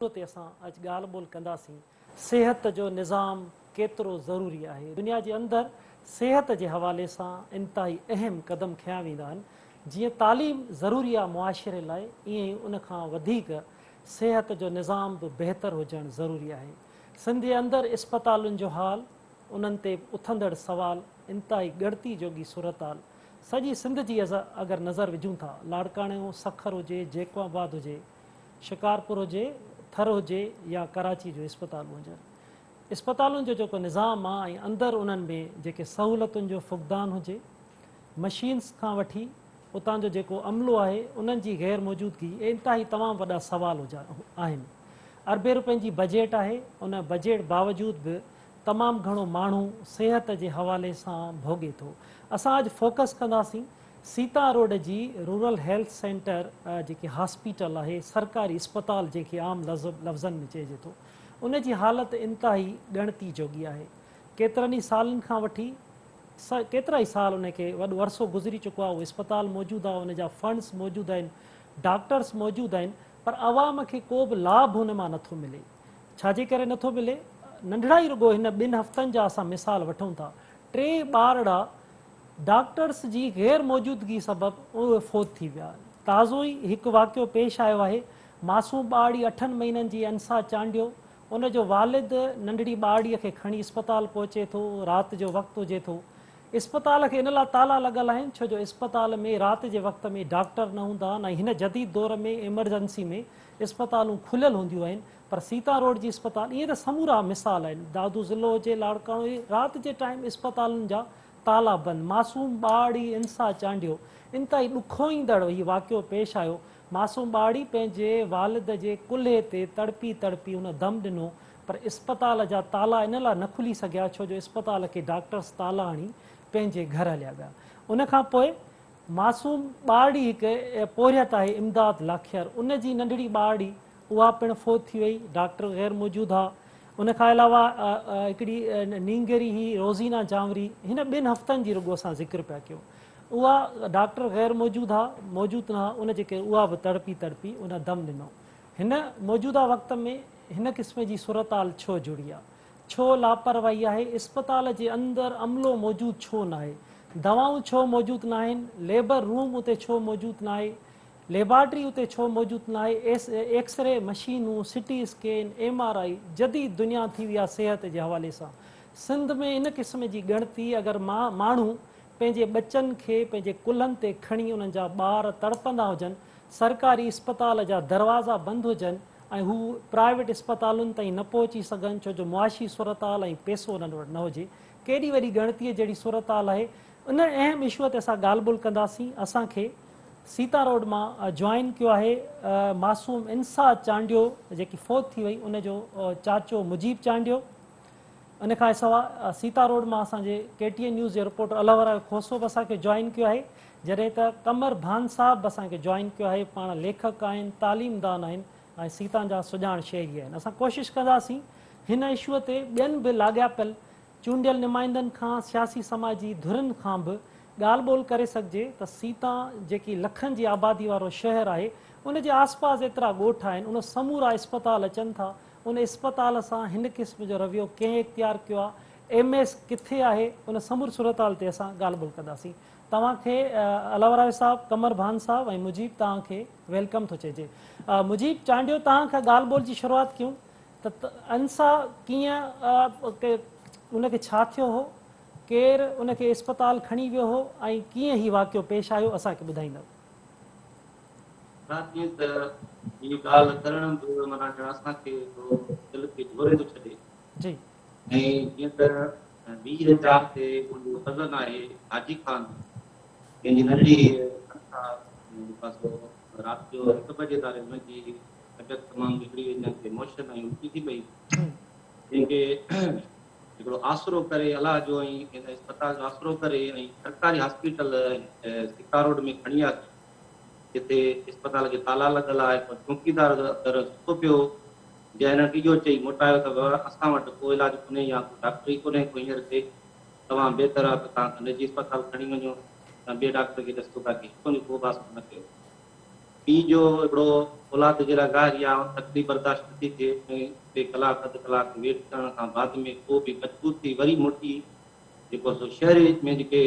تي اسان اڄ ڳالهه ٻولهه ڪنداسين. صحت جو نظام ڪيترو ضروري آهي؟ دنيا جي اندر صحت جي حوالي سان انتهائي اهم قدم کنيا ويندا آهن. جيئن تعليم ضروري آهي معاشري لاء ائين ئي ان کان وڌيڪ صحت جو نظام به بهتر هجڻ ضروري آهي. سنڌ جي اندر اسپتالن جو حال، انهن تي اٿندڙ سوال، انتهائي ڳڻتي جوڳي صورتحال. سڄي سنڌ جي اگر نظر وجهون ٿا، لاڙڪاڻو، سکر هجي، جيڪب آباد هجي، شڪارپور هجي، ٿر هجي يا ڪراچي جون اسپتالون هجن. اسپتالن جو جيڪو نظام آ ۽ اندر انهن ۾ جيڪي سهولتن جو فقدان هجي، مشينز کان وٺي اتان جو جيڪو عملو آهي انهن جي غير موجودگي اهي انتهائي تمام وڏا سوال آهن. اربين روپين جي بجيٽ آهي ان بجيٽ باوجود به تمام گهڻو ماڻهو صحت جي حوالي سان ڀوڳي ٿو. اسان اڄ فوڪس ڪنداسين سيتا روڊ جي رورل هيلٿ سينٽر جيڪي هاسپيٽل آهي سرڪاري اسپتال جنهن کي عام لفظن ۾ چئجي ٿو ان جي حالت انتهائي ڳڻتي جوڳي آهي ڪيترن ئي سالن کان وٺي ڪيترا ئي سال ان کي وڏو عرصو گذري چڪو آهي اهو اسپتال موجود آهي ان جا فنڊز موجود آهن ڊاڪٽرس موجود آهن پر عوام کي ڪو به لاڀ ان مان نٿو ملي ڇا جي ڪري نٿو ملي ننڍڙا ئي رڳو هن ٻن هفتن جا اسان مثال وٺون ٿا ٽي ٻارڙا ڊاڪٽرز جي غير موجودگي سبب اهي فوت ٿي ويا. تازو ئي هڪ واقعو پيش آيو آهي، معصوم ٻارڙي اٺن مهينن جي انسا چانڊيو، ان جو والد ننڍڙي ٻارڙي کي کڻي اسپتال پهچي ٿو، رات جو وقت هجي ٿو، اسپتال کي ان لاء تالا لڳل آهن ڇو جو اسپتال ۾ رات جي وقت ۾ ڊاڪٽر نه هوندا آهن ۽ هن جديد دور ۾ ايمرجنسي ۾ اسپتالون کليل هونديون آهن پر سيتا روڊ جي اسپتال ائين ته سمورا مثال آهن دادو ضلعو هجي لاڙڪاڻو هجي رات جي ٽائيم اسپتالن جا تالا بند، معصوم ٻارڙي انسا چانڊيو، انتهائي ڏکوئيندڙ هي واقعو پيش آيو، معصوم ٻارڙي پنهنجي والد جي ڪلهي تي تڙپي تڙپي هن دم ڏنو پر اسپتال جا تالا ان لاء نه کلي سگهيا ڇو جو اسپتال کي ڊاڪٽرس تالا هڻي پنهنجي گهر هليا ويا ان کان پوء معصوم ٻارڙي هڪ پورهيت آهي امداد لاکير ان جي ننڍڙي ٻارڙي اها پڻ فوت ٿي وئي، ڊاڪٽر غير موجود ها. ان کان علاوه هڪڙي نينگري هئي روزينا جانوري، هن ٻن هفتن جي رڳو اسان ذڪر پيا ڪيون. اها ڊاڪٽر غير موجود ها، موجود نه ها، ان جي ڪري اها به تڙپي تڙپي ان دم ڏنو. هن موجوده وقت ۾ هن قسم جي صورتحال ڇو جڙي آ؟ ڇو لاپرواهي آهي؟ اسپتال جي اندر عملو موجود ڇو ناهي؟ دوائون ڇو موجود ناهن؟ ليبر روم اتي ڇو موجود ناهي؟ ليبارٽري اتي ڇو موجود ناهي، ايس ايڪسري مشينون، CT scan, M R I, جديد دنيا ٿي وئي آهي صحت جي حوالي سان سنڌ ۾ ان قسم جي ڳڻتي اگر ماڻهو پنهنجي ٻچن کي پنهنجي ڪلهن تي کڻي انهن جا ٻار تڙپندا هجن، سرڪاري اسپتال جا دروازا بند هجن ۽ هو پرائيويٽ اسپتالن تائين نه پهچي سگهن ڇو جو معاشي صورتحال ۽ پئسو انهن وٽ نه هجي ڪيڏي وڏي ڳڻتي جهڙي صورتحال آهي ان اهم اشو تي اسان ڳالهه ٻولهه ڪنداسين اسان کي سيتا روڊ مان جوائن ڪيو آهي معصوم انسا چانڊيو جيڪي فوت ٿي وئي ان جو چاچو مجيب چانڊيو ان کان سوا سيتا روڊ مان اسان جي ڪي ٽي اين نيوز جي رپورٽر الهورايو کوسو به اسان کي جوائن ڪيو آهي جڏهن ته قمر ڀان صاحب به اسان کي جوائن ڪيو آهي پاڻ ليکڪ آهن تعليم دان آهن ۽ سيتا جا سڄاڻ شهري آهن اسان ڪوشش ڪنداسين هن اشو تي ٻين به لاڳاپيل چونڊيل نمائندن کان سياسي سماجي ڌرين کان به ڳالهه ٻولهه ڪري سگهجي ته سيتان جيڪي لکن جي آبادي وارو شهر آهي ان جي آس پاس ايترا ڳوٺ آهن ان سمورا اسپتال اچن ٿا ان اسپتال سان هن قسم جو رويو ڪنهن اختيار ڪيو آهي ايم ايس ڪٿي آهي ان سموري صورتحال تي اسان ڳالهه ٻولهه ڪنداسين توهان کي الهورايو صاحب قمر ڀان صاحب ۽ مجيب توهان کي welcome ٿو چئجي مجيب چانڊيو توهان کان ڳالهه ٻولهه جي شروعات ڪيون ته انسا ڪيئن ان کي ڇا ٿيو هو، ڪير ان کي اسپتال کڻي ويو هو ۽ ڪيئن هي واقعو پيش آيو اسان کي ٻڌائيندؤ. رات ڏينهن ته هي ڳالهه ڪرڻ به معنيٰ ڄڻ اسان کي هڪڙو دل کي جهوري ٿو ڇڏي. جي. ۽ جيئن ته 20 چار تي منهنجو ڪزن آهي حاجي خان جنهن جي ننڍڙي انسا جيڪا سو رات جو هڪ بجي ڌاري هن جي طبيعت تمام بگڙي وئي جنهن کي موشن ۽ الٽي ٿي پئي جنهن کي هڪڙو آسرو ڪري الله جو ۽ هن اسپتال جو آسرو ڪري ۽ سرڪاري هاسپيٽل سيتا روڊ ۾ کڻي آياسين جتي اسپتال کي تالا لڳل آهي پر چوڪيدار اندر ستو پيو هو جنهن هنن کي اهو چئي موٽايو ته بابا اسان وٽ ڪو علاج ڪونهي يا ڪو ڊاڪٽر ئي ڪونهي ڪو هينئر هتي توهان بهتر آهي ته توهان نجي اسپتال کڻي وڃو يا ٻئي ڊاڪٽر کي ڏسو باقي هتون جو ڪو به آسرو نه ڪيو. پيء جو هڪڙو اولاد جي لاء ظاهر اها تڪليف برداشت نٿي ٿئي ۽ اتي ڪلاڪ اڌ ڪلاڪ ويٽ ڪرڻ کان بعد ۾ پوء به مجبور ٿي وري موٽي جيڪو سو شهر ۾ جيڪي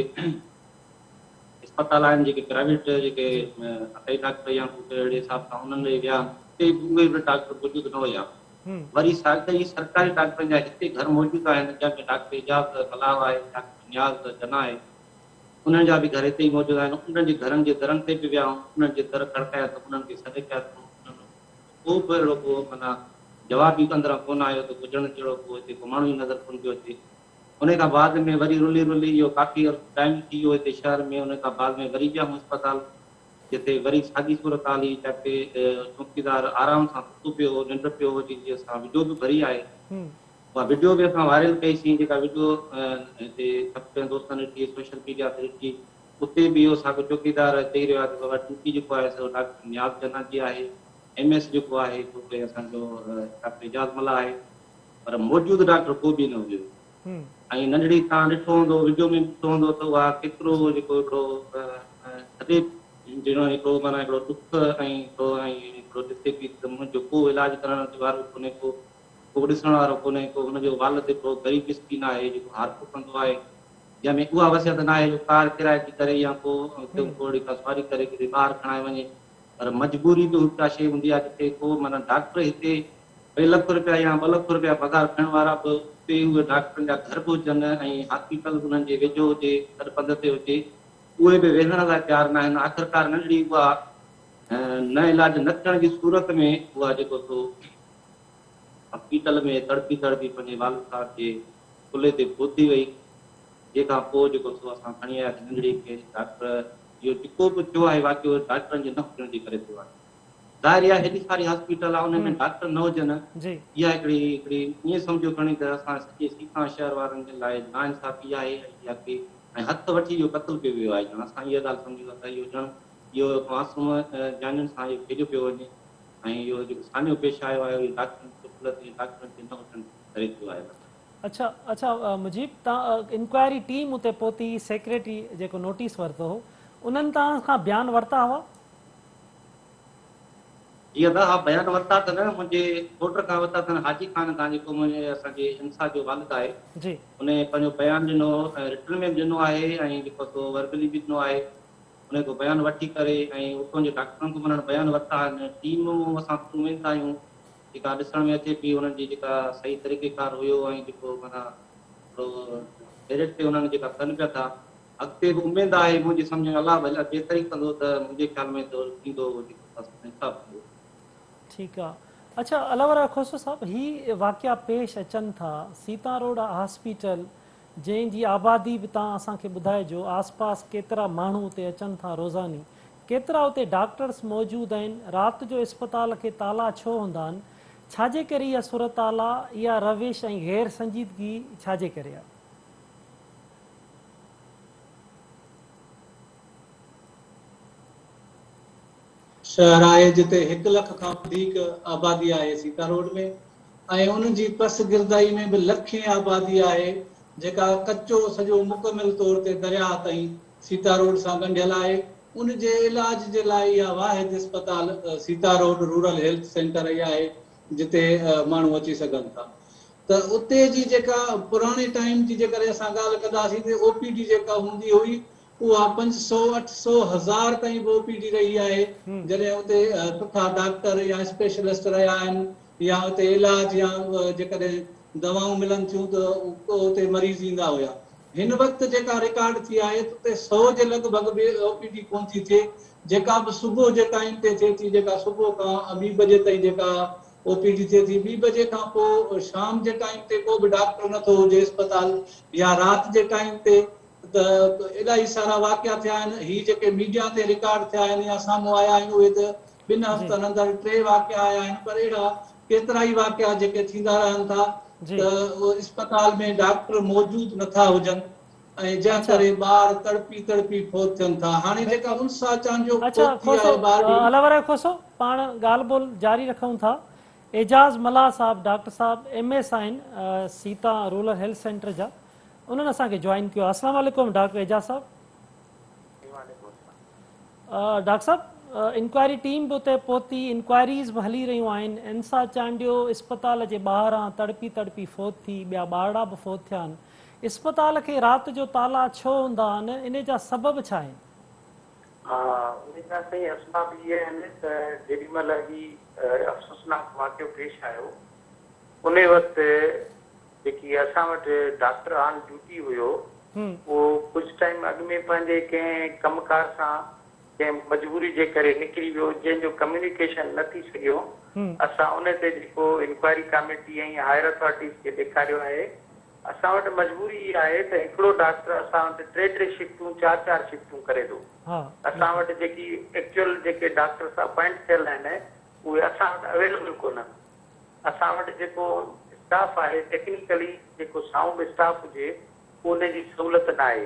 اسپتال آهن جيڪي پرائيويٽ جيڪي عطائي ڊاڪٽر يا ڪو اهڙي حساب سان انهن ڏي ويا اتي به اهي به ڊاڪٽر موجود نه هيا وري ساڳيا ئي سرڪاري ڊاڪٽرن جا هتي گهر موجود آهن جنهن ۾ ڊاڪٽر اعجاز ملاح آهي ڊاڪٽر نياز جنا آهي انهن جا به گهر هتي ئي موجود آهن. انهن جي گهرن جي درن تي به ويا آهيون، انهن جي در کڙڪايا اٿم، انهن کي سڏ ڪيا اٿم، انهن جو ڪو به اهڙو ڪو معنيٰ جواب ئي اندران ڪونه آيو ته گذرڻ جهڙو ڪو هتي ڪو ماڻهو ئي نظر ڪونه پيو اچي. انهي کان بعد ۾ وري رلي رلي اهو ڪافي عرصو ٽائيم ٿي ويو هتي شهر ۾ انهي کان بعد ۾ وري ويا آهيون اسپتال جتي وري ساڳي صورتحال هئي جتي چوڪيدار آرام سان ستو پيو هو، ننڊ پيو هو جنهن جي اسان وڊيو به ڀري آهي. اها وڊيو به اسان وائرل ڪئي سين جيڪا وڊيو هتي سڀ ڪنهن دوستن ڏٺي سوشل ميڊيا تي ڏٺي اتي به اهو ساڳيو چوڪيدار چئي رهيو آهي ته بابا ڊيوٽي جيڪو آهي سو ڊاڪٽر نياز جنا جي آهي ايم ايس جيڪو آهي سو ڪي اسان جو ڊاڪٽر اعجاز ملاح آهي پر موجود ڊاڪٽر ڪو به نه هيو ۽ ننڍڙي تان ڏٺو هوندو وڊيو ۾ ڏٺو هوندو ته اها ڪيترو جيڪو هڪڙو ٿڏي جهڙو هڪڙو معنيٰ هڪڙو ڏک ۽ هڪڙو ۽ هڪڙو ڏسي پئي ته منهنجو ڪو علاج ڪرڻ وارو ڪونهي ڪو ڪو ڏسڻ وارو ڪونهي ڪو هن جو والد هڪڙو غريب مسڪين آهي جيڪو هارپو ڪندو آهي جنهن ۾ اها وسعت ناهي جو ڪار ڪرائي جي ڪري يا ڪو اهڙي ڪا سواري ڪري ڪٿي ٻاهر کڻائي وڃي پر مجبوري به ڪا شيء هوندي آهي جتي ڪو معنيٰ ڊاڪٽر هتي ٽي لک رپيا يا ٻه لک رپيا پگهار کڻڻ وارا به اتي اهي ڊاڪٽرن جا گهر به هجن ۽ هاسپيٽل به انهن جي ويجهو هجي سڏ پنڌ تي هجي اهي به ويهڻ لاء تيار ناهن آخرڪار ننڍڙي اها نه علاج نه ٿيڻ جي صورت ۾ اها جيڪو سو هاسپيٽل ۾ تڙپي تڙپي پنهنجي والد صاحب جي ڪلهي تي فوت ٿي وئي، جنهن کان پوء جيڪو سو اسان کڻي آياسين ننڍڙي کي ڊاڪٽر اهو جيڪو به ٿيو آهي واقعو ڊاڪٽرن جي نه هجڻ جي ڪري ٿيو آهي. ظاهر اها هيڏي ساري هاسپيٽل آهي ان ۾ ڊاڪٽر نه هجن اها هڪڙي هڪڙي ائين سمجهو کڻي ته اسان سڄي سيتان شهر وارن جي لاء ناانصافي آهي ۽ اها ڪي ۽ هٿ وٺي اهو قتل ڪيو ويو آهي ڄڻ اسان اها ڳالهه سمجهون ٿا ته اهو ڄڻ اهو معصوم جانين سان اهو کيڏيو پيو وڃي. ۽ اهو جيڪو سانحو پيش آيو آهي اهو ڊاڪٽرن جي غفلت ۽ ڊاڪٽرن جي نه هجڻ ڪري ٿيو آهي. اڇا اڇا مجيب تان انڪوائري ٽيم اتي پهتي سيڪريٽري جيڪو نوٽيس ورتو هو انهن توهان کان بيان ورتا هئا؟ جي ادا ها بيان ورتا اٿن منهنجي سوٽ کان ورتا اٿن حاجي خان کان جيڪو منهنجي اسان جي انسا جو والد آهي جي انهي پنهنجو بيان ڏنو ۽ رٽن ۾ به ڏنو آهي ۽ جيڪو سو وربلي به ڏنو آهي انهي کان بيان وٺي ڪري ۽ اتان جي ڊاڪٽرن کان به انهن بيان ورتا آهن ٽيم اسان اميد آهيون جيڪا ڏسڻ ۾ اچي پئي انهن جي جيڪا صحيح طريقي ڪار هيو ۽ جيڪو معنيٰ هڪڙو ميرٽ تي انهن جيڪا ڪن پيا ٿا اڳتي به اميد آهي منهنجي سمجهه ۾ الله ڀلا بهتر ئي ڪندو ته منهنجي خيال ۾ ته ٿيندو جيڪو انصاف ٿيندو. ٺيڪ آ اڇا الله ورا کوسو صاحب هي واقعا پيش اچن ٿا سيتان روڊ هاسپيٽل جنهن جي آبادي به توهان اسان کي ٻڌائجو، آس پاس ڪيترا ماڻهو اتي اچن ٿا روزاني، ڪيترا اتي ڊاڪٽرس موجود آهن، رات جو اسپتال کي تالا ڇو هوندا آهن، ڇاجي ڪري اها صورتحال آ، اها روش ۽ غير سنجيدگي ڇاجي ڪري آ؟ شهر آهي جتي هڪ لک کان وڌيڪ آبادي آهي سيتا روڊ ۾ ۽ ان جي پسگردائي ۾ به لکين آبادي آهي جيڪا ڪچو سڄو مڪمل طور تي درياهه تائين سيتا روڊ سان ڳنڍيل آهي ان جي علاج جي لاء اها واحد اسپتال Sita road rural health centre ئي آهي جتي ماڻهو اچي سگهن ٿا ته اتي جي جيڪا پراڻي ٽائيم جي جيڪڏهن اسان ڳالهه ڪنداسين ته او پي ڊي جيڪا هوندي هئي اها پنج سئو، اٺ سئو، هزار تائين به او پي ڊي رهي آهي، جڏهن اتي سٺا ڊاڪٽر يا اسپيشلسٽ رهيا آهن يا اتي علاج يا جيڪڏهن دوائون ملن ٿيون ته اتي مريض ايندا هيا. هن وقت جيڪا رڪارڊ ٿي آهي ته اتي سئو جي لڳ ڀڳ به او پي ڊي ڪونه ٿي ٿئي، جيڪا به صبح جي ٽائيم تي ٿئي ٿي، جيڪا صبح کان ٻي بجي تائين جيڪا او پي ڊي ٿئي ٿي، ٻي بجي کان پوء شام جي ٽائيم تي ڪو به ڊاڪٽر نٿو هجي اسپتال يا رات جي ٽائيم تي ته الاهي سارا واقعا ٿيا آهن، هي جيڪي ميڊيا تي رڪارڊ ٿيا آهن يا سامهون آيا آهن اهي ته ٻن هفتن اندر ٽي واقعا آيا آهن پر اهڙا ڪيترائي واقعا جيڪي ٿيندا رهن ٿا ته اسپتال ۾ ڊاڪٽر موجود نٿا هجن ۽ جنهن ڪري ٻار تڙپي تڙپي فوت ٿين ٿا هاڻي جيڪا انسا چانڊيو فوت ٿي آهي ٻارڙي. الله ورائي کوسو پاڻ ڳالهه ٻولهه جاري رکون ٿا اعجاز ملاح صاحب ڊاڪٽر صاحب ايم ايس آهن سيتا رورل هيلٿ سينٽر جا انهن اسان کي جوائن ڪيو آهي. السلام عليڪم ڊاڪٽر اعجاز صاحب. جي وعليڪم السلام. ڊاڪٽر صاحب انڪوائري ٽيم به اتي پهتي، انڪوائريز به هلي رهيون آهن، انسا چانڊيو اسپتال جي ٻاهران تڙپي تڙپي فوت ٿي، ٻيا ٻارڙا به فوت ٿيا آهن، اسپتال کي رات جو تالا ڇو هوندا آهن، انهي جا سبب ڇا آهن؟ ها انهي جا سائين اسباب اهي آهن ته جيڏي مهل هي افسوسناڪ واقعو پيش آيو انهي وقت جيڪي اسان وٽ ڊاڪٽر آن ڊيوٽي هيو اهو ڪجهه ٽائيم اڳ ۾ پنهنجي ڪنهن ڪم ڪار سان ڪنهن مجبوري جي ڪري نڪري ويو جنهن جو ڪميونيڪيشن نه ٿي سگهيو اسان انهي تي جيڪو انڪوائري ڪاميٽي ۽ هائر اٿارٽيز کي ڏيکاريو آهي اسان وٽ مجبوري اها آهي ته هڪڙو ڊاڪٽر اسان وٽ ٽي ٽي شفٽون چار چار شفٽون ڪري ٿو. اسان وٽ جيڪي ايڪچوئل جيڪي ڊاڪٽرس اپائنٽ ٿيل آهن اهي اسان وٽ اويليبل ڪونهن. اسان وٽ جيڪو اسٽاف آهي ٽيڪنيڪلي جيڪو سائونڊ اسٽاف هجي ان جي سهولت ناهي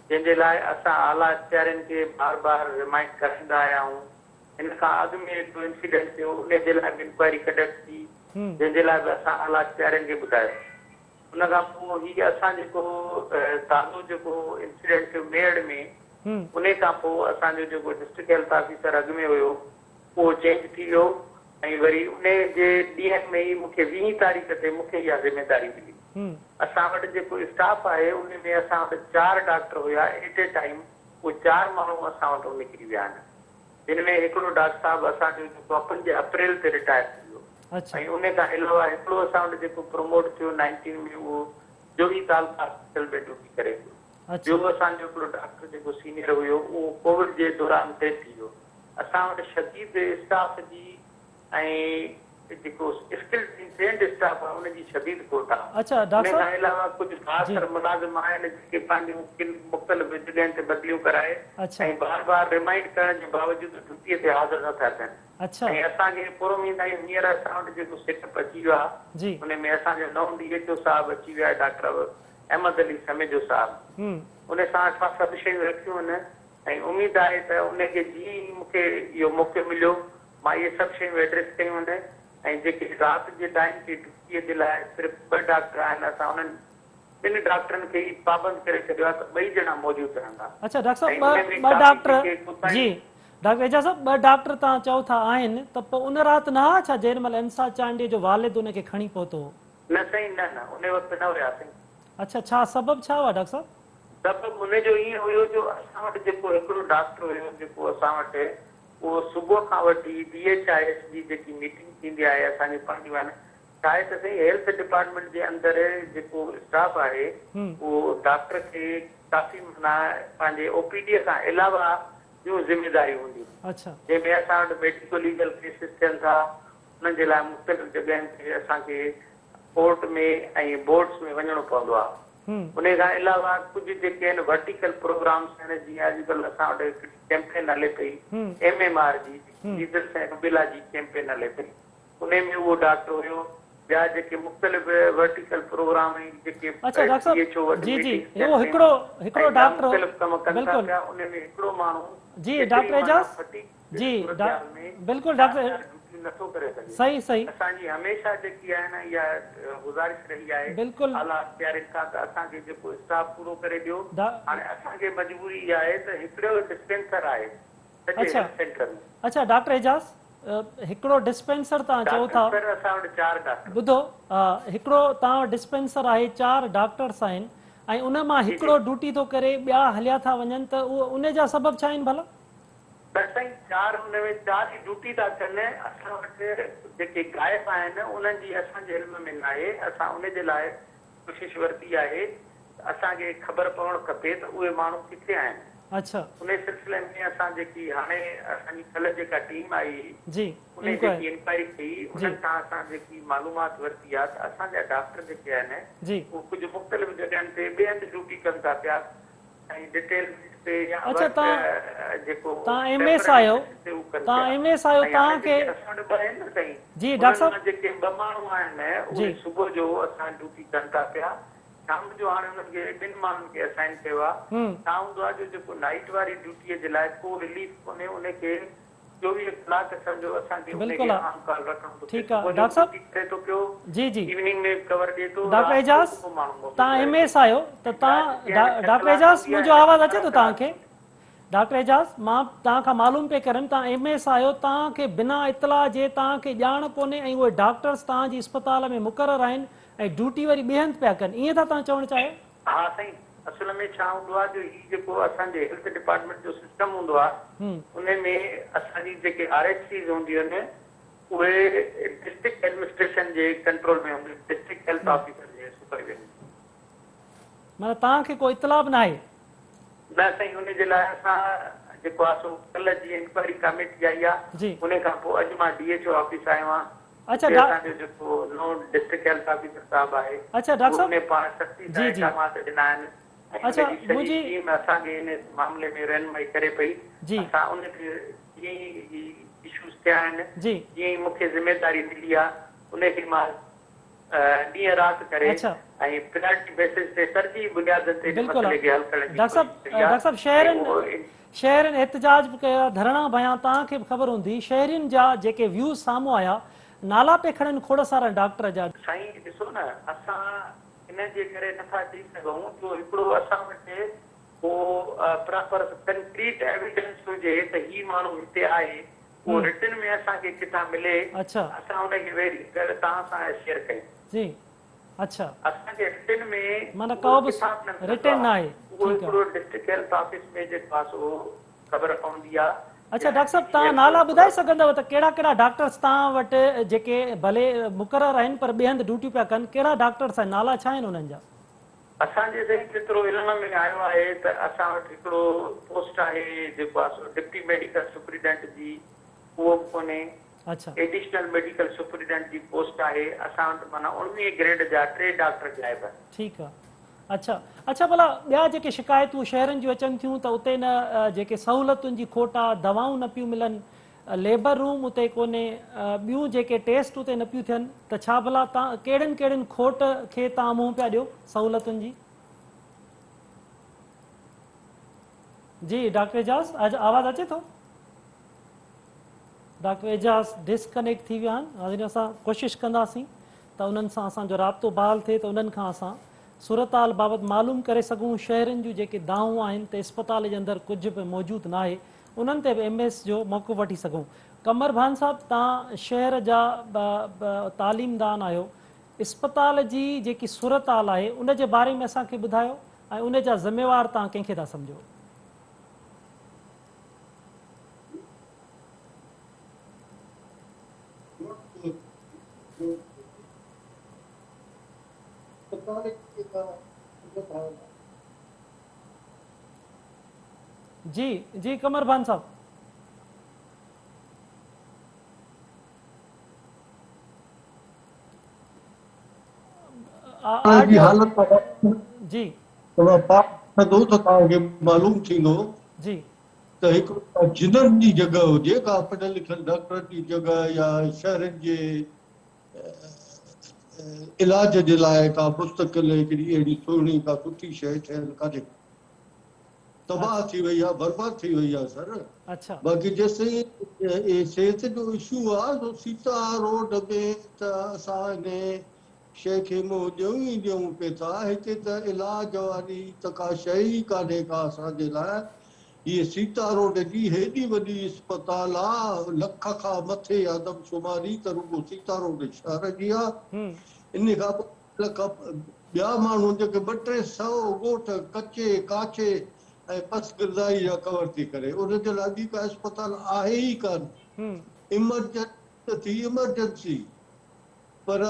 جنهن جي لاء اسان اعليٰ اختيارين کي بار بار ريمائنڊ ڪرائيندا آيا آهيون. هن کان اڳ ۾ هڪڙو انسيڊنٽ ٿيو ان جي لاء به انڪوائري ڪنڊڪٽ ٿي جنهن جي لاء به اسان اعليٰ اختيارين کي ٻڌايو. ان کان پوء هي اسان جيڪو تازو جيڪو انسيڊنٽ ٿيو ميهڙ ۾ انهي کان پوء اسان جو جيڪو ڊسٽرڪٽ هيلٿ آفيسر اڳ ۾ هيو اهو چينج ٿي ويو ۽ وري انهي جي ڏينهن ۾ ئي مون کي ويهين تاريخ تي مون کي اها ذميداري ملي. اسان وٽ جيڪو اسٽاف آهي انهي ۾ اسان وٽ چار ڊاڪٽر هيا ايٽ اي ٽائيم اهي چار ماڻهو اسان وٽ نڪري ويا آهن. جن ۾ هڪڙو ڊاڪٽر صاحب اسان جو جيڪو آ پنج اپريل تي رٽائر ٿي ويو ۽ ان کان علاوه هڪڙو اسان وٽ جيڪو پروموٽ ٿيو نائنٽين ۾ اهو جوهي تعلقه هاسپيٽل ۾ ڊيوٽي ڪري پيو. ٻيو اسان جو هڪڙو ڊاڪٽر جيڪو سينيئر هيو اهو ڪووڊ جي دوران ڊيٿ ٿي ويو. اسان وٽ شديد اسٽاف جي ۽ جيڪو اسڪلڊ ۽ ٽرينڊ اسٽاف آهي ان جي شديد کوٽ آهي. اڇا ڊاڪٽر ان کان صاحب علاوه ڪجهه بااثر ملازم آهن جيڪي پنهنجون ڪن مختلف جڳهين تي بدليون ڪرائي ۽ بار بار ريمائنڊ ڪرڻ جي باوجود ڊيوٽي تي حاضر نه ٿا ٿين ۽ اسان کي پراميد آهيون هينئر اسان وٽ جيڪو سيٽ اپ اچي ويو آهي ان ۾ اسان جو نئون ڊي ايڇ او صاحب اچي ويو آهي ڊاڪٽر احمد علي سميجو صاحب ان سان اسان سڀ شيون رکيون آهن ۽ اميد آهي ته ان کي جيئن ئي مون کي اهو موقعو مليو مان اهي سڀ شيون ايڊريس ڪيون آهن ۽ جيڪي رات جي ٽائيم تي ڊيوٽيء جي لاء صرف ٻه ڊاڪٽر آهن اسان انهن ٻن ڊاڪٽرن کي ئي پابند ڪري ڇڏيو آهي ته ٻئي ڄڻا موجود رهندا اڇا ڊاڪٽر ۽ صاحب ان ۾ ٻه ٻه ڪافي ڊاڪٽر جيڪي ڪوتاهيون جي ڊاڪٽر اعجاز صاحب ٻه ڊاڪٽر توهان چئو ٿا آهن ته پوء ان رات نه ها ڇا جنهن مهل انصاف چانڊيي جو والد ان کي کڻي پهتو هو؟ نه سائين نه نه ان وقت نه هيا سائين. اڇا ڇا سبب ڇا هئا ڊاڪٽر صاحب؟ سبب ان جو ائين هيو جو اسان وٽ جيڪو هڪڙو ڊاڪٽر هيو جيڪو اسان وٽ اهو صبح کان وٺي ڊي ايڇ I S جي جيڪي ميٽنگ ٿيندي آهي اسان جون پنهنجون آهن ڇا آهي ته سائين هيلٿ ڊپارٽمينٽ جي اندر جيڪو اسٽاف آهي اهو ڊاڪٽر کي ڪافي معنيٰ پنهنجي او پي ڊي کان علاوه ٻيون ذميداريون هونديون آهن جنهن ۾ اسان وٽ ميڊيڪو ليگل ڪيسز ٿين ٿا انهن جي لاء مختلف جڳهين تي اسان کي ڪورٽ ۾ ۽ بورڊز ۾ وڃڻو پوندو آهي. انهي کان علاوه ڪجهه جيڪي آهن ورٽيڪل پروگرامس آهن جيئن اڄڪلهه اسان وٽ هڪڙي ڪيمپين هلي پئي ايم ايم آر جي ميزلس ۽ روبيلا جي ڪيمپين هلي پئي انهي ۾ اهو ڊاڪٽر هيو ٻيا جيڪي مختلف ورٽيڪل پروگرام ۽ جيڪي اڇا ڊاڪٽر ڊي ايڇ او صاحب وٽ جي جي ميٽنگس اهو ٿين هڪڙو پيون هڪڙو ۽ ٻيا ڊاڪٽر مختلف ڪم ڪن ٿا بلڪل پيا انهي ۾ هڪڙو ماڻهو جي ايتري ڊاڪٽر معنيٰ اعجاز ڦٽي جي صورتحال ۾ بلڪل چار ڊاڪٽر چار ڊيوٽيون نٿو ڪري سگهي. صحيح صحيح. اسان جي هميشه جيڪي آهي نه اها گذارش رهي آهي بلڪل. اعليٰ اختيارين کان ته اسان کي جيڪو اسٽاف پورو ڪري ڏيو. ڊا. هاڻي اسان کي مجبوري اها آهي ته هڪڙو ڊسپينسر آهي سڄي اڇا هيلٿ سينٽر ۾. اڇا ڊاڪٽر اعجاز هڪڙو ڊسپينسر توهان چئو ٿا. ڊاڪٽر اسان وٽ چار ڊاڪٽر. ٻڌو هڪڙو توهان وٽ ڊسپينسر آهي چار ڊاڪٽرس آهن ۽ ان مان جي جي. هڪڙو ڊيوٽي ٿو ڪري ٻيا هليا ٿا وڃن ته اهو ان جا سبب ڇا آهن ڀلا؟ پر سائين چار ان ۾ چار ئي ڊيوٽي ٿا ڪن اسان وٽ جيڪي غائب آهن انهن جي اسان جي علم ۾ ناهي اسان ان جي لاء ڪوشش ورتي آهي ته اسان کي خبر پوڻ کپي ته اهي ماڻهو ڪٿي آهن اڇا. انهي سلسلي ۾ اسان جيڪي هاڻي اسان جي ڪلهه جيڪا ٽيم آئي هئي جي انهي انڪوائري جيڪي انڪوائري ڪئي جي. انهن کان اسان جيڪي معلومات ورتي آهي ته اسان جا ڊاڪٽر جيڪي آهن جي. اهي ڪجهه مختلف جڳهين تي ٻئي هنڌ ڊيوٽي ڪن ٿا پيا ۽ ڊٽيل تي يا اڇا ورڪ توهان جيڪو توهان ايم ايس ٽيمپرري آهيو بيسس تي هو ڪن توهان پيا ايم ايس آهيو ۽ هاڻي توهان کي جيڪي اسان وٽ ٻه آهن نه سائين جي ڊاڪٽر انهن صاحب مان جيڪي ٻه ماڻهو آهن جي اهي صبح جو اسان ڊيوٽي ڪن ٿا پيا شام جو هاڻي انهن کي ٻن ماڻهن کي اسائن ڪيو آهي ڇا هوندو آهي جو جيڪو نائيٽ واري ڊيوٽي جي لاء ڪو رليف ڪونهي ان کي 24 ڪلاڪ سمجهو اسان کي ان کي بلڪل آن ڪال رکڻو ٿو پئي ٺيڪ آ صبح جو ڊاڪٽر صاحب ڊيوٽي ڪري ٿو پيو جي جي ايوننگ ۾ به ڪور ڏئي ٿو ڊاڪٽر رات جو اعجاز به ڪو ماڻهو موجود توهان رهي ايم ٿو ايس آهيو ته رات توهان جي هاڻي ڇهه ڊاڪٽر ڪلاڪ اعجاز هوندي آهي منهنجو يا آواز اچي 12 ٿو ڪلاڪ توهان کي هوندي آهي. ڊاڪٽر اعجاز مان توهان کان معلوم پئي ڪريم توهان ايم ايس آهيو توهان کي بنا اطلاع جي توهان کي ڄاڻ ڪونهي ۽ اهي ڊاڪٽرس توهان جي اسپتال ۾ مقرر آهن ۽ ڊيوٽي وري ٻئي هنڌ پيا ڪن ائين ٿا توهان چوڻ چاهيو؟ ها سائين اصل ۾ ڇا هوندو آهي جو هي جيڪو اسان جي هيلٿ ڊپارٽمينٽ جو سسٽم هوندو آهي انهي ۾ اسان جي جيڪي آر ايڇ سيز هونديون آهن اهي ڊسٽرڪٽ ايڊمنسٽريشن جي ڪنٽرول ۾ هونديون آهن ڊسٽرڪٽ هيلٿ آفيسر جي سپرويزن ۾. معنيٰ توهان کي ڪو اطلاع به ناهي؟ نه سائين ان جي لاء اسان جيڪو آهي سو ڪلهه جي انڪوائري ڪاميٽي آئي آهي ان کان پوء اڄ مان ڊي ايڇ او آفيس آيو آهيان اتي اسان جو جيڪو نئون ڊسٽرڪٽ هيلٿ آفيسر صاحب آهي اهو ان پاڻ سختي سان احڪامات ڏنا آهن ۽ ان جي سڄي ٽيم اسان کي ان معاملي ۾ رهنمائي ڪري پئي اسان ان تي جيئن ئي هي اشوز ٿيا آهن جيئن ئي مون کي ذميداري ملي آهي ان کي مان ڏينهن رات ڪري ۽ پرائرٽي بيسز تي ترجيحي بنيادن تي ان مسئلي کي حل ڪرڻ جي ڪوشش ڪئي ڊاڪٽر صاحب شهرين شهرين احتجاج به ڪيا ڌرڻا به هنيا توهان کي به خبر هوندي شهرين جا جيڪي ويوز سامهون آيا نالا پئي کڻن کوڙ سارا ڊاڪٽر جا. سائين ڏسو نه اسان ان جي ڪري نٿا چئي سگهون جو هڪڙو اسان وٽ ڪو پراپر ڪنڪريٽ ايويڊنس هجي ته هي ماڻهو هتي آهي اهو رٽن ۾ اسان کي ڪٿان ملي اسان ان کي ويري ڪري توهان سان شيئر ڪيون. جي اڇا. اسان کي رٽن ۾ معنيٰ ڪو به رٽن ناهي اهو هڪڙو ڊسٽرڪٽ هيلٿ آفيس ۾ جيڪو آهي سو خبر پوندي آهي. اڇا ڊاڪٽر صاحب توهان نالا ٻڌائي سگهندؤ ته ڪهڙا ڪهڙا ڊاڪٽرس توهان وٽ جيڪي ڀلي مقرر آهن پر ٻئي هنڌ ڊيوٽيون پيا ڪن ڪهڙا ڊاڪٽرس آهن نالا ڇا آهن انهن جا. اسان جي سائين جيترو علم ۾ آيو آهي ته اسان وٽ هڪڙو پوسٽ آهي جيڪو آهي سو ڊپٽي ميڊيڪل سپريڊنٽ جي اهو به ڪونهي ايڊيشنل ميڊيڪل سپريڊنٽ جي پوسٽ آهي اسان وٽ معنيٰ 19 گريڊ جا ٽي ڊاڪٽر غائب آهن. ٺيڪ آ اڇا اڇا ڀلا ٻيا جيڪي شڪايتون شهرن جون اچن ٿيون ته اتي نه جيڪي سهولتن جي کوٽ آ دوائون نه پيون ملن ليبر روم اتي ڪونهي، ٻيون جيڪي ٽيسٽ اتي نه پيون ٿين ته ڇا ڀلا تان ڪهڙين ڪهڙين کوٽ کي تان منهن پيا ڏيو سهولتن جي؟ جي ڊاڪٽر اعجاز آواز اچي ٿو؟ ڊاڪٽر اعجاز ڊسڪنيڪٽ ٿي ويا آهن ناظرين اسان ڪوشش ڪنداسين ته انهن سان اسان جو رابطو بحال ٿئي ته انهن کان اسان صورتحال بابت معلوم ڪري سگهون شهرين جون جيڪي دانهون آهن ته اسپتال جي اندر ڪجهه به موجود ناهي انهن تي به ايم ايس جو موقف وٺي سگهون. قمر ڀان صاحب توهان شهر جا تعليم دان آهيو اسپتال جي جيڪي صورتحال آهي ان جي باري ۾ اسان کي ٻڌايو ۽ ان جا ذميوار توهان ڪنهن کي ٿا سمجهو؟ جي جي قمر ڀان صاحب. جي حالت جي توهان پاڻ ڏسندو ته توهان کي معلوم ٿيندو جي ته هڪ جنن جي جڳهه هجي ڪا پڙهيل لکيل ڊاڪٽرن جي جڳهه يا شهرين جي علاج جي لاء ڪا مستقل هڪڙي اهڙي سهڻي ڪا سٺي شيء ٺهيل ڪانهي. تباهه ٿي وئي آهي برباد ٿي وئي آهي سر. باقي جيستائين اهي صحت جو اشو آهي سو سيتا روڊ ۾ ته اسان انهي شيء کي منهن ڏيون ئي ڏيون پئي ٿا. هتي ته علاج واري ته ڪا شيء ئي ڪانهي ڪا اسان جي لاء. هيء سيتا روڊ جي هيڏي وڏي اسپتال آ، لک کان مٿي آدمشماري ته رڳو سيتا روڊ شهر جي آ. انهي کان پوء لک ٻيا ماڻهو جيڪي ٻه ٽي سئو ڳوٺ ڪچي، ڪاڇي ۽ پسگردائي جا ڪور ٿي ڪري، ان جي لاء ٻي ڪا اسپتال آهي ئي ڪانه. ايمرجنسي ته ٿي ايمرجنسي. پر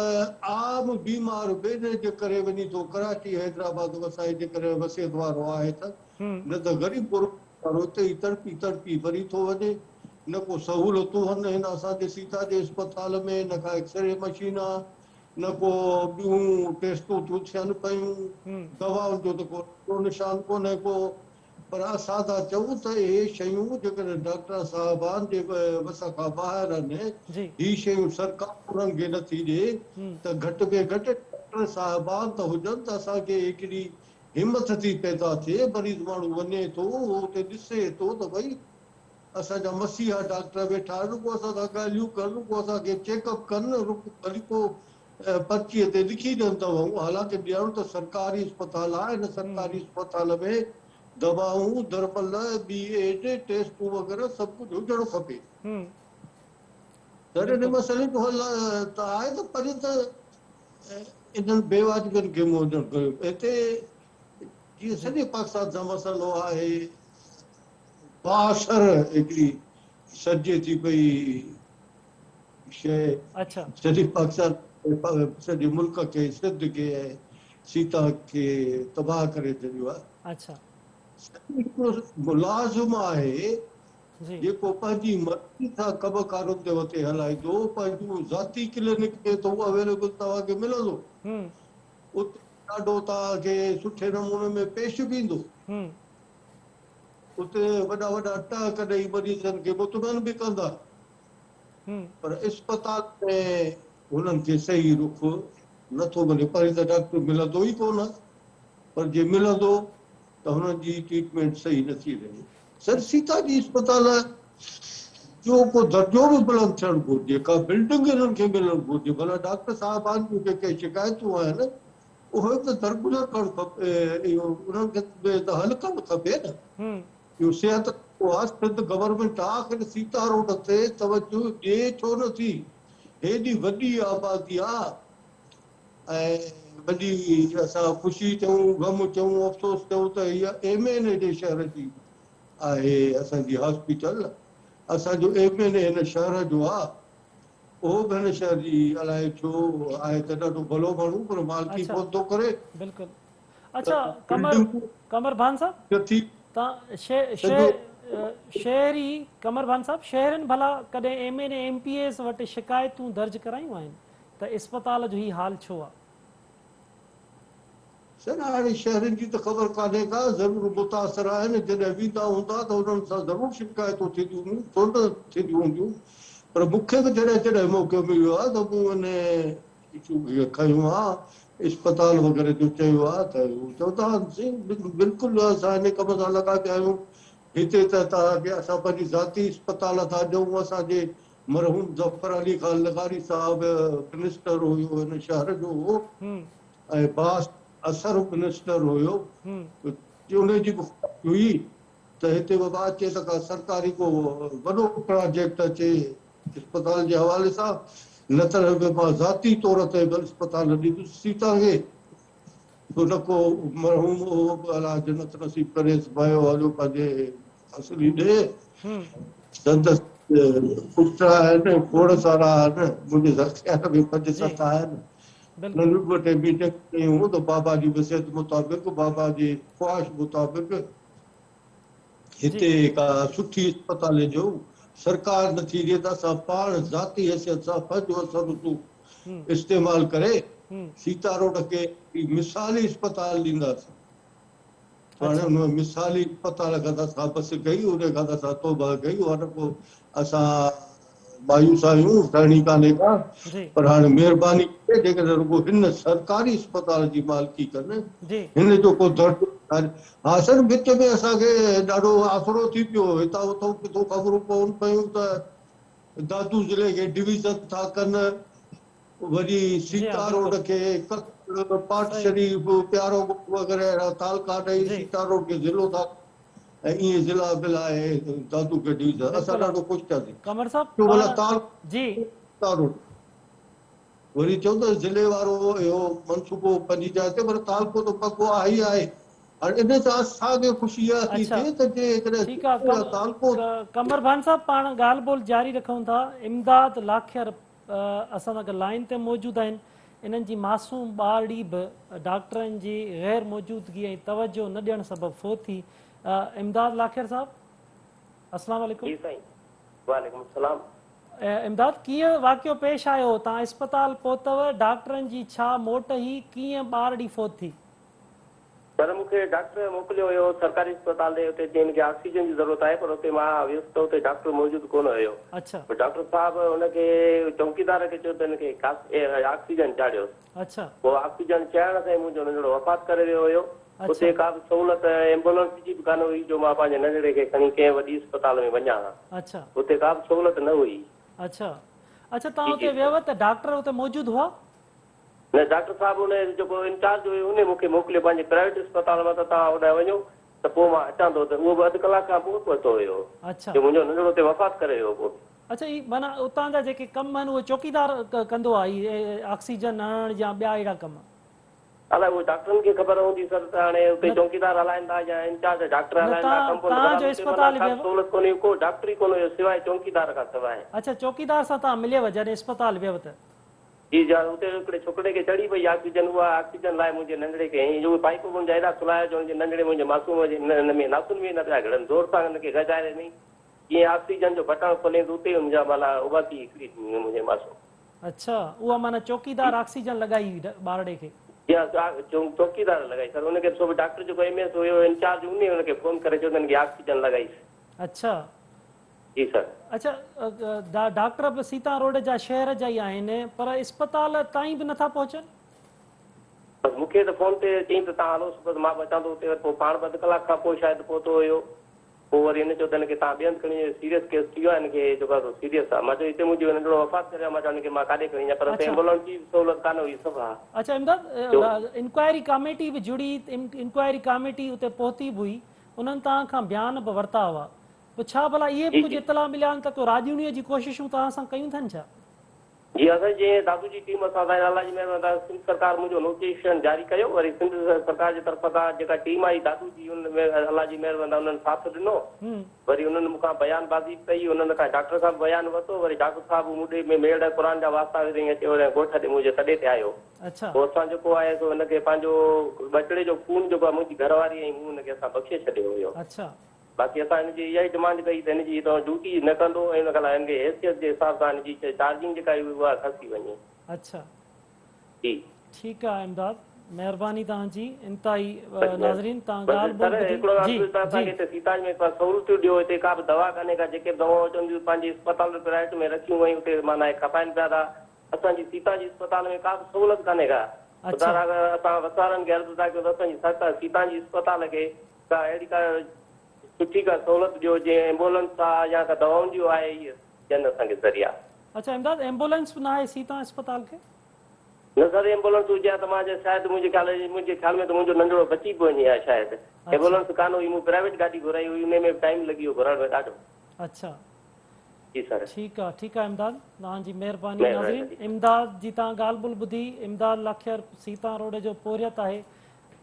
عام بيمار به انهي جي ڪري وڃي ٿو ڪراچي حيدرآباد وسائي جي ڪري وسعت وارو آهي ته نه ته غريب غربت وارو اتي ئي تڙپي تڙپي مري ٿو وڃي نه ڪو سهولتون هن هن اسان جي سيتا جي اسپتال ۾ نه ڪا ايڪسري مشين آ نه ڪو ٻيون ٽيسٽون ٿيون ٿين پيون دوائن جو ته ڪو نشان ڪونهي ڪو پر اسان ٿا چئون ته اهي شيون جيڪڏهن ڊاڪٽر صاحبان جي وس کان ٻاهر آهن، هي شيون سرڪار انهن کي نه ٿي ڏئي ته گهٽ ۾ گهٽ ڊاڪٽر صاحبان ته هجن ته اسان کي هڪڙي همٿ ٿي پيدا ٿئي، مريض ماڻهو وڃي ٿو اهو اتي ڏسي ٿو ته ڀئي اسان جا مسيحا ڊاڪٽر ويٺا آهن، رڳو اسان سان ڳالهيون ڪن، رڳو اسان کي چيڪ اپ ڪن، رڳو ڀلي ڪو پرچيء تي لکي ڏين دوائون، حالانڪه ڏيڻ ته سرڪاري اسپتال آهي، هن سرڪاري اسپتال ۾ دوائون، درمل، ٻي ايڊ، ٽيسٽون وغيره سڀ ڪجهه هجڻ کپي. سر ان مسئلي جو حل ته آهي ته پر ته انهن بيواجبين کي منهن ڏيڻ ڪريو. هتي جيئن سڄي پاڪستان سان مسئلو آهي، بااثر هڪڙي سڏجي ٿي پئي شيء سڄي پاڪستان سڄي ملڪ کي سنڌ کي ۽ سيتا کي تباهه ڪري ڇڏيو آهي. هڪڙو ملازم آهي جيڪو پنهنجي مرضي سان ڪم ڪارندي اتي هلائيندو، پنهنجو ذاتي ڪلينڪ ۾ ته هو اويليبل توهان کي ملندو، اتي ڏاڍو توهان کي سٺي نموني ۾ پيش به ايندو. اتي وڏا وڏا ٽهڪ ڏئي مريضن کي مطمئن به ڪندا پر اسپتال ۾ هنن کي صحيح رخ نه ٿو ملي. پهرين ته ڊاڪٽر ملندو ئي ڪونه پر جي ملندو ته هنن جي ٽريٽمينٽ صحيح نه ٿي رهي. سر سيتا جي اسپتال جو ڪو درجو به بلند ٿيڻ گهرجي، ڪا بلڊنگ هنن کي ملڻ گهرجي. ڀلا ڊاڪٽر صاحبان جون جيڪي شڪايتون آهن اهي به ته درگذر ڪرڻ کپي، اهو انهن کي به ته حل ڪرڻ کپي نه. اهو صحت کاتو آ، سنڌ گورنمينٽ آ، آخر سيتا روڊ تي توجه ڏئي ڇو نه ٿي؟ هيڏي وڏي آبادي آ ۽ وڏي اسان خوشي چئون، غم چئون، افسوس چئون ته هيء ايم اين اي جي شهر جي آهي اسان جي هاسپيٽل، اسان جو ايم اين اي هن شهر جو آ. اهو به هن شهر جي الائي ڇو آهي ته ڏاڍو ڀلو ماڻهو پر مالڪي ڪونه ٿو ڪري. بلڪل اڇا قمر قمر ڀان صاحب تان شهري قمر ڀان صاحب شهرين ڀلا ڪڏهن M N A M P As وٽ شڪايتون درج ڪرايون آهن ته اسپتال جو هي حال ڇو آ؟ سر هاڻي شهرين جي ته خبر ڪانهي ڪا، ضرور متاثر آهن، جڏهن ويندا هوندا ته انهن سان ضرور شڪايتون ٿينديون هونديون، ڇو نه ٿينديون هونديون، پر مون کي به جڏهن جڏهن موقعو مليو آهي ته مون ان اشو کي کنيو آهي، اسپتال وغيره جو چيو آهي ته هو چوندا آهن سائين بلڪل اسان ان ڪم سان لڳا پيا آهيون، هتي ته توهان کي اسان پنهنجي ذاتي اسپتال ٿا ڏيون، اسان جي مرحوم ظفر علي خان لغاري صاحب منسٽر هيو هن شهر جو هو. ۽ باس اثر منسٽر هيو ان جي به خواهش هئي ته هتي بابا اچي ته ڪا سرڪاري ڪو وڏو پراجيڪٽ اچي اسپتال جي حوالي سان نه ته به مان ذاتي طور تي به اسپتال ڏيندس سيتا کي سو نه ڪو مرحوم اهو به الله جنت نصيب ڪريس ويو هليو پنهنجي اصلي ڏي سندس پٽ آهن کوڙ سارا آهن منهنجي خيال ۾ پنج ست آهن انهن به ٻه ٽي ميٽنگ ڪيون ته بابا جي وصيت مطابق بابا جي خواهش مطابق هتي ڪا سٺي اسپتال جو سرڪار نٿي ڏئي ته اسان پاڻ ذاتي حيثيت سان پنهنجو اثر رسوخ استعمال ڪري سيتا روڊ کي مثالي اسپتال ڏينداسين. هاڻي ان مثالي اسپتال کان ته اسان بس ڪئي، ان کان ته اسان توبهه ڪئي، اها نه ڪو اسان مايوس آهيون، ٺهڻي ڪانهي ڪا، پر هاڻي مهرباني ڪري جيڪڏهن رڳو هن سرڪاري اسپتال جي مالڪي ڪن، هن جو ڪو درجو ٺاهين. ها سر وچ ۾ اسان کي ڏاڍو آسرو ٿي پيو، هتان اٿئون ڪٿون خبرون پون پيون ته دادو ضلعي کي ڊويزن ٿا ڪن، وري سيتا روڊ کي ڪڪڙ، پاٽ شريف، پيارو ڳوٺ وغيره اهڙا تعلقا ڏئي سيتا روڊ کي ضلعو ٿا ۽ ائين ضلعا ملائي دادو کي ڊويزن اسان ڏاڍو خوش ٿياسين. قمر صاحب ڇو ڀلا تعلقو روڊ وري چئو ته ضلعي وارو اهو منصوبو پنهنجي جاء تي پر تعلقو ته پڪو آهي ئي آهي هاڻي ان سان اسان کي خوشي اها ٿي ٿئي ته جيڪڏهن ٺيڪ آ تعلقو قمر ڀان صاحب پاڻ ڳالهه ٻولهه جاري رکون ٿا امداد لاکير اسان سان گڏ لائين تي موجود آهن انهن جي معصوم ٻارڙي به ڊاڪٽرن جي غير موجودگي ۽ توجه نه ڏيڻ سبب فوت ٿي امداد لاکير صاحب السلام عليڪم. جي سائين وعليڪم السلام. امداد ڪيئن واقعو پيش آيو تان اسپتال پهتو ڊاڪٽرن جي ڇا موٽ هئي ڪيئن ٻارڙي فوت ٿي. سر مون کي ڊاڪٽر موڪليو هيو سرڪاري اسپتال ڏي اتي جنهن کي آڪسيجن جي ضرورت آهي پر اتي مان ويس ته اتي ڊاڪٽر موجود ڪونه هيو اڇا. پوء ڊاڪٽر صاحب هن کي چوڪيدار کي چيو ته هن کي آڪسيجن چاڙهيوس اڇا. پوء آڪسيجن چاڙهڻ سان ئي منهنجو ننڍڙو وفات ڪري ويو هيو اتي ڪا به سهولت ايمبولنس جي به ڪانه هئي جو مان پنهنجي ننڍڙي کي کڻي ڪنهن وڏي اسپتال ۾ وڃان ها اڇا. اتي ڪا به سهولت نه هئي. اڇا اڇا توهان اتي ويو ته ڊاڪٽر اتي موجود هئا؟ نه ڊاڪٽر صاحب ان جيڪو انچارج هيو انهي مون کي موڪليو پنهنجي پرائيويٽ اسپتال مان ته توهان هوڏانهن وڃو ته پوء مان اچان ٿو ته اهو به اڌ ڪلاڪ کان پوء پهتو هيو جو منهنجو ننڍڙو اتي وفات ڪري ويو پوء. اڇا هي معنيٰ اتان جا جيڪي ڪم آهن اهي چوڪيدار ڪندو آهي هي آڪسيجن هڻڻ يا ٻيا اهڙا ڪم؟ الائي اهو ڊاڪٽرن کي خبر هوندي سر ته هاڻي اتي چوڪيدار هلائن ٿا يا انچارج ڊاڪٽر هلائن ٿا ڪمپائونڊ بهرحال اتي معنيٰ ڪا به سهولت ڪونه هئي ڪو ڊاڪٽر ئي ڪونه هيو سواء چوڪيدار کان سواء. اڇا چوڪيدار سان توهان مليو جڏهن اسپتال ويو ته؟ جي جا اتي هڪڙي ڇوڪري کي چڙهي پئي آڪسيجن اها آڪسيجن لاء منهنجي ننڍڙي کي هنئين جو اهي پائيپ به ان جا ايڏا ٿلها جو ان جي ننڍڙي منهنجي معصوم جي هن ۾ ناسن ۾ نه پيا گهڙن زور سان هن کي گهجاري ڏنئين جيئن آڪسيجن جو بٽڻ کولين ته اتي ان جا معنيٰ اٻاڪي هڪڙي منهنجي معصوم. اڇا اها معنيٰ چوڪيدار آڪسيجن لڳائي هئي ٻارڙي کي. جي ها چوڪيدار لڳائي سر ان کي سو به ڊاڪٽر جيڪو ايم ايس هيو انچارج انهي ان کي فون ڪري چيو ته هن کي آڪسيجن لڳائيس. اڇا. جي سر. اڇا ڊاڪٽر به سيتا روڊ جا شهر جا ئي آهن پر اسپتال تائين به نٿا پهچن. بس مون کي ته فون تي چيائين ته توهان هلوس بس مان به اچان ٿو اتي وري پوء پاڻ به اڌ ڪلاڪ کان پوء شايد پهتو هيو پوء وري هن چيو ته هن کي توهان ٻئي هنڌ کڻي وڃو سيريس ڪيس ٿي ويو آهي هن کي جيڪو آهي سو سيريس آهي مان چيو هتي منهنجو ننڍڙو وفات ڪري ويو آهي مان چيو هن کي مان ڪاڏي کڻي وڃان پر اتي ايمبولنس جي به سهولت ڪانه هئي صفا اڇا امداد انڪوائري ڪاميٽي به جڙي انڪوائري ڪاميٽي اتي پهتي به هئي انهن توهان کان بيان به ورتا هئا پوء ڇا ڀلا اهي به ڪجهه اطلاع مليا آهن ته ڪو راڄوڻيء جي ڪوششون توهان سان ڪيون اٿن ڇا؟ جي ها سائين جيئن دادو جي ٽيم اسان سان الله جي مهرباني سان سنڌ سرڪار منهنجو نوٽيفڪيشن جاري ڪيو وري سنڌ سرڪار جي طرف کان جيڪا ٽيم آئي دادو جي ان ۾ الله جي مهرباني سان انهن ساٿ ڏنو وري انهن مون کان بيان بازي به ڪئي انهن کان ڊاڪٽر کان به بيان ورتو وري ڊاڪٽر صاحب مون ڏي ۾ ميڙ قرآن جا واسطا وڌائين اچي وري ڳوٺ ڏي منهنجي تڏي تي آيو پوء اسان جيڪو آهي سو هن کي پنهنجو ٻچڙي جو خون جيڪو آهي منهنجي گهر واري ۽ مون هن کي اسان بخشي ڇڏيو هيو. باقي اسان هن جي اها ئي ڊمانڊ ڪئي ته هن جي توهان ڊيوٽي نه ڪندو ۽ ان کان علاوه هن کي حيثيت جي حساب سان هن جي چارجنگ جيڪا هئي اها کسي وڃي. اڇا جي. ٺيڪ آ امداد مهرباني توهان جي انتهائي ناظرين توهان ڳالهه بس سر ٻولهه ٻڌي هڪڙو جي عرض ته اسان جي. کي هتي سيتاج ۾ ڪا سهولتيون ڏيو هتي ڪا به دوا ڪانهي ڪا جيڪي به دوائون اچن ٿيون پنهنجي اسپتال پرائيوٽ ۾ رکيون ويون اتي معنيٰ کپائن پيا ٿا اسان جي سيتا جي اسپتال ۾ ڪا به سهولت ڪانهي ڪا خدا را اسان وسارن کي عرض ٿا ڪيون ته اسان جي سيتا جي اسپتال کي ڪا اهڙي ڪا سٺي ڪا سهولت ڏيو جيئن ايمبولنس آ يا ڪا دوائن جو آهي اهي ڏين اسان کي ذريعا. اڇا امداد ايمبولنس به ناهي سيتا اسپتال کي؟ نه سر ايمبولنس هجي ها ته مان شايد منهنجي خيال منهنجي خيال ۾ ته منهنجو ننڍڙو بچي به وڃي ها شايد ايمبولنس ڪانه هئي مون پرائيويٽ گاڏي گهرائي هئي انهي ۾ به ٽائيم لڳي ويو گهرائڻ ۾ ڏاڍو. اڇا جي سر. ٺيڪ آ ٺيڪ آ امداد توهان جي مهرباني ناظرين امداد جي توهان ڳالهه ٻولهه ٻڌي امداد لاکير سيتا روڊ جو پورهيت آهي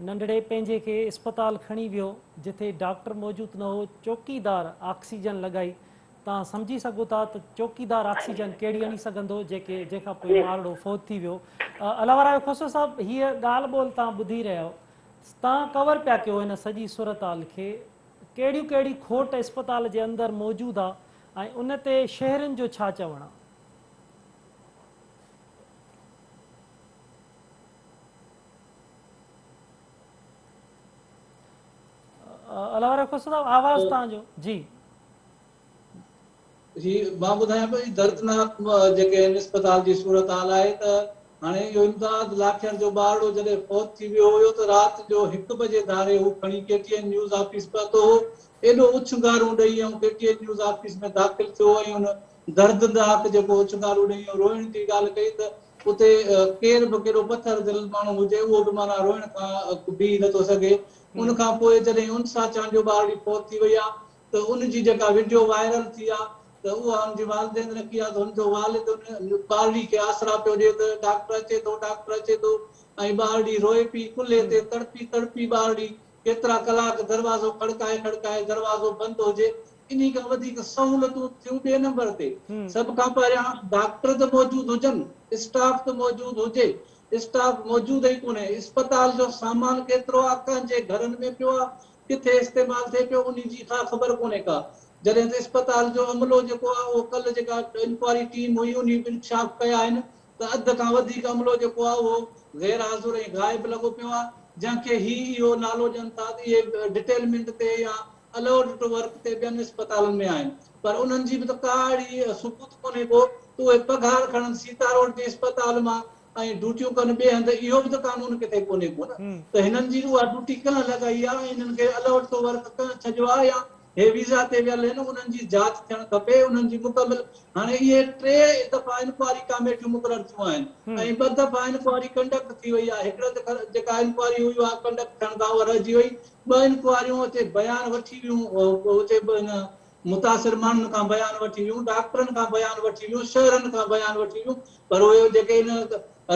ننڍڙي پنهنجي کي اسپتال کڻي ويو جٿي ڊاڪٽر موجود نه هو چوڪيدار آڪسيجن لڳائي توهان سمجهي سگهو ٿا ته چوڪيدار آڪسيجن ڪهڙي هڻي سگهندو جيڪي جنهن کان پوء مارڙو فوت ٿي ويو الله ورايو کوسو صاحب هيء ڳالهه ٻولهه توهان ٻڌي رهيا آهيو توهان ڪور پيا ڪيو هن سڄي صورتحال کي ڪهڙيون ڪهڙي کوٽ اسپتال جي اندر موجود آ ۽ ان تي شهرين جو ڇا چوڻ آ؟ الله وارو کوسو صاحب آواز توهان جو جي. جي مان ٻڌايان پيو هي دردناڪ جيڪي هن اسپتال جي صورتحال آهي ته هاڻي اهو امداد لاکير جو ٻارڙو جڏهن فوت ٿي ويو هيو ته رات جو هڪ بجي ڌاري هو کڻي ڪي ٽي اين نيوز آفيس پهتو هو ايڏو اڇنگارون ڏئي ۽ ڪي ٽي اين نيوز آفيس ۾ داخل ٿيو ۽ ان دردناڪ جيڪو اڇنگارون ڏئي ۽ روئڻ جي ڳالهه ڪئي ته اتي ڪير به ڪيڏو پٿر دل ماڻهو هجي اهو به معنيٰ روئڻ کان بيهي نٿو سگهي. ان کان پوء جڏهن انسا چانڊيو ٻارڙي فوت ٿي وئي آ ته ان جي جيڪا وڊيو وائرل ٿي آ ته اها ان جي والدين رکي آ ته هن جو والد ان ٻارڙي کي آسرا پيو ڏي ته ڊاڪٽر اچي ٿو ڊاڪٽر اچي ٿو ۽ ٻارڙي روئي پئي ڪلهي تي تڙپي تڙپي ٻارڙي ڪيترا ڪلاڪ دروازو کڙڪائي کڙڪائي دروازو بند هجي انهي کان وڌيڪ سهولتون ٿيون ٻئي نمبر تي سڀ کان پهريان ڊاڪٽر ته موجود هجن اسٽاف ته موجود هجي اسٽاف موجود ئي ڪونهي اسپتال جو سامان ڪيترو آ ڪنهن جي گهرن ۾ پيو آ ڪٿي استعمال ٿئي پيو انهي جي ڪا خبر ڪونهي ڪا جڏهن ته اسپتال جو عملو جيڪو آ اهو ڪلهه جيڪا انڪوائري ٽيم هئي انهي به انڪشاف ڪيا آهن ته اڌ کان وڌيڪ عملو جيڪو آهي اهو غير حاضر ۽ غائب لڳو پيو آهي جنهن کي هي اهو نالو ڏين ٿا ته اهي ڊٽيلمينٽ تي يا الائوڊ ٽو ورڪ تي ٻين اسپتالن ۾ آهن پر انهن جي به ته ڪا اهڙي ثبوت ڪونهي ڪو ته اهي پگهار کڻن سيتا روڊ جي اسپتال مان ۽ ڊيوٽيون ڪن ٻئي هنڌ اهو به ته قانون ڪٿي ڪونهي ڪو نه ته هنن جي اها ڊيوٽي ڪنهن لڳائي آهي ۽ هنن کي الائوڊ ٽو ورڪ ڪنهن ڇڏيو آهي يا هي ويزا تي ويل آهن انهن جي جاچ ٿيڻ کپي انهن جي مڪمل هاڻي اهي ٽي دفعا انڪوائري ڪاميٽيون مقرر ٿيون آهن ۽ ٻه دفعا انڪوائري ڪنڊڪٽ ٿي وئي آهي هڪڙي ته جيڪا انڪوائري هئي اها ڪنڊڪٽ ٿيڻ کان اها رهجي وئي ٻه انڪوائريون اتي بيان وٺي ويون اتي متاثر ماڻهن کان بيان وٺي ويون ڊاڪٽرن کان بيان وٺي ويون شهرن کان بيان وٺي ويون پر اهي جيڪي ان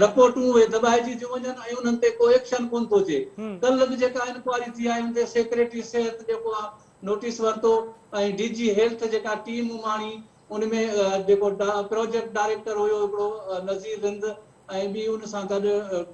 رپورٽون اهي دٻائجي ٿيون وڃن ۽ انهن تي ڪو ايڪشن ڪونه ٿو ٿئي. ڪلهه به جيڪا انڪوائري ٿي آهي ان تي سيڪريٽري صحت جيڪو آهي نوٽيس ورتو ۽ ڊي جي هيلٿ جيڪا ٽيم اماڻي ان ۾ جيڪو پروجيڪٽ ڊائريڪٽر هيو هڪڙو نذير رند ۽ ٻي ان سان گڏ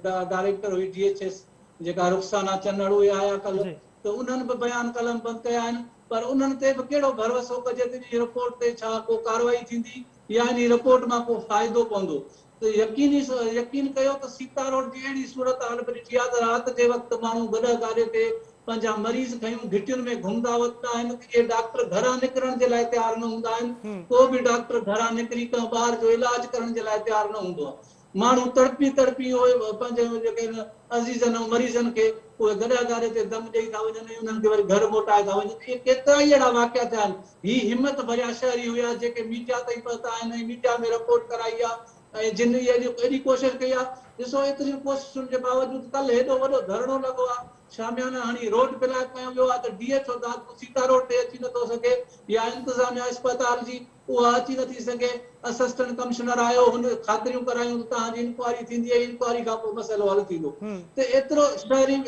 ڊائريڪٽر هئي ڊي ايڇ ايس جيڪا رخسانا چنڙ اهي آيا ڪلهه ته انهن به بيان قلم بند ڪيا آهن پر انهن تي به ڪهڙو ڀروسو ڪجي ته انهي رپورٽ تي ڇا ڪو ڪارروائي ٿيندي يا انهي رپورٽ مان ڪو فائدو پوندو ته يقيني يقين ڪيو ته سيتا روڊ جي اهڙي صورتحال به ڏٺي آهي ته رات جي وقت ماڻهو گڏهه گاڏي تي پنهنجا مريض کنيون گهٽين ۾ گهمندا وتندا آهن ته اهي ڊاڪٽر گهران نڪرڻ جي لاء تيار نه هوندا آهن ڪو به ڊاڪٽر گهران نڪري ڪنهن ٻار جو علاج ڪرڻ جي لاء تيار نه هوندو آهي ماڻهو تڙپي تڙپي اهي پنهنجي جيڪي آهن عزيزن ۽ مريضن کي اهي گڏهه گاڏي تي دم ڏئي ٿا وڃن ۽ انهن کي وري گهر موٽائي ٿا وڃن. اهي ڪيترائي اهڙا واقعا ٿيا آهن. هي همت ڀريا شهري هيا جيڪي ميڊيا تائين پهتا آهن ۽ ميڊيا ۾ رپورٽ ڪرائي آهي ۽ جن اهي ايڏي ڪوشش ڪئي آهي. ڏسو ايترين ڪوششن جي باوجود ڪلهه هيڏو وڏو ڌرڻو لڳو آهي، شاميانا هڻي روڊ بلاڪ ڪيو ويو آهي ته D H O Dadu Sita road تي اچي نٿو سگهي يا انتظاميا اسپتال جي اها اچي نٿي سگهي، اسسٽنٽ ڪمشنر آيو هن خاطريون ڪرايون ته توهان جي انڪوائري ٿيندي ۽ انڪوائري کان پوء مسئلو حل ٿيندو ته ايترو شهري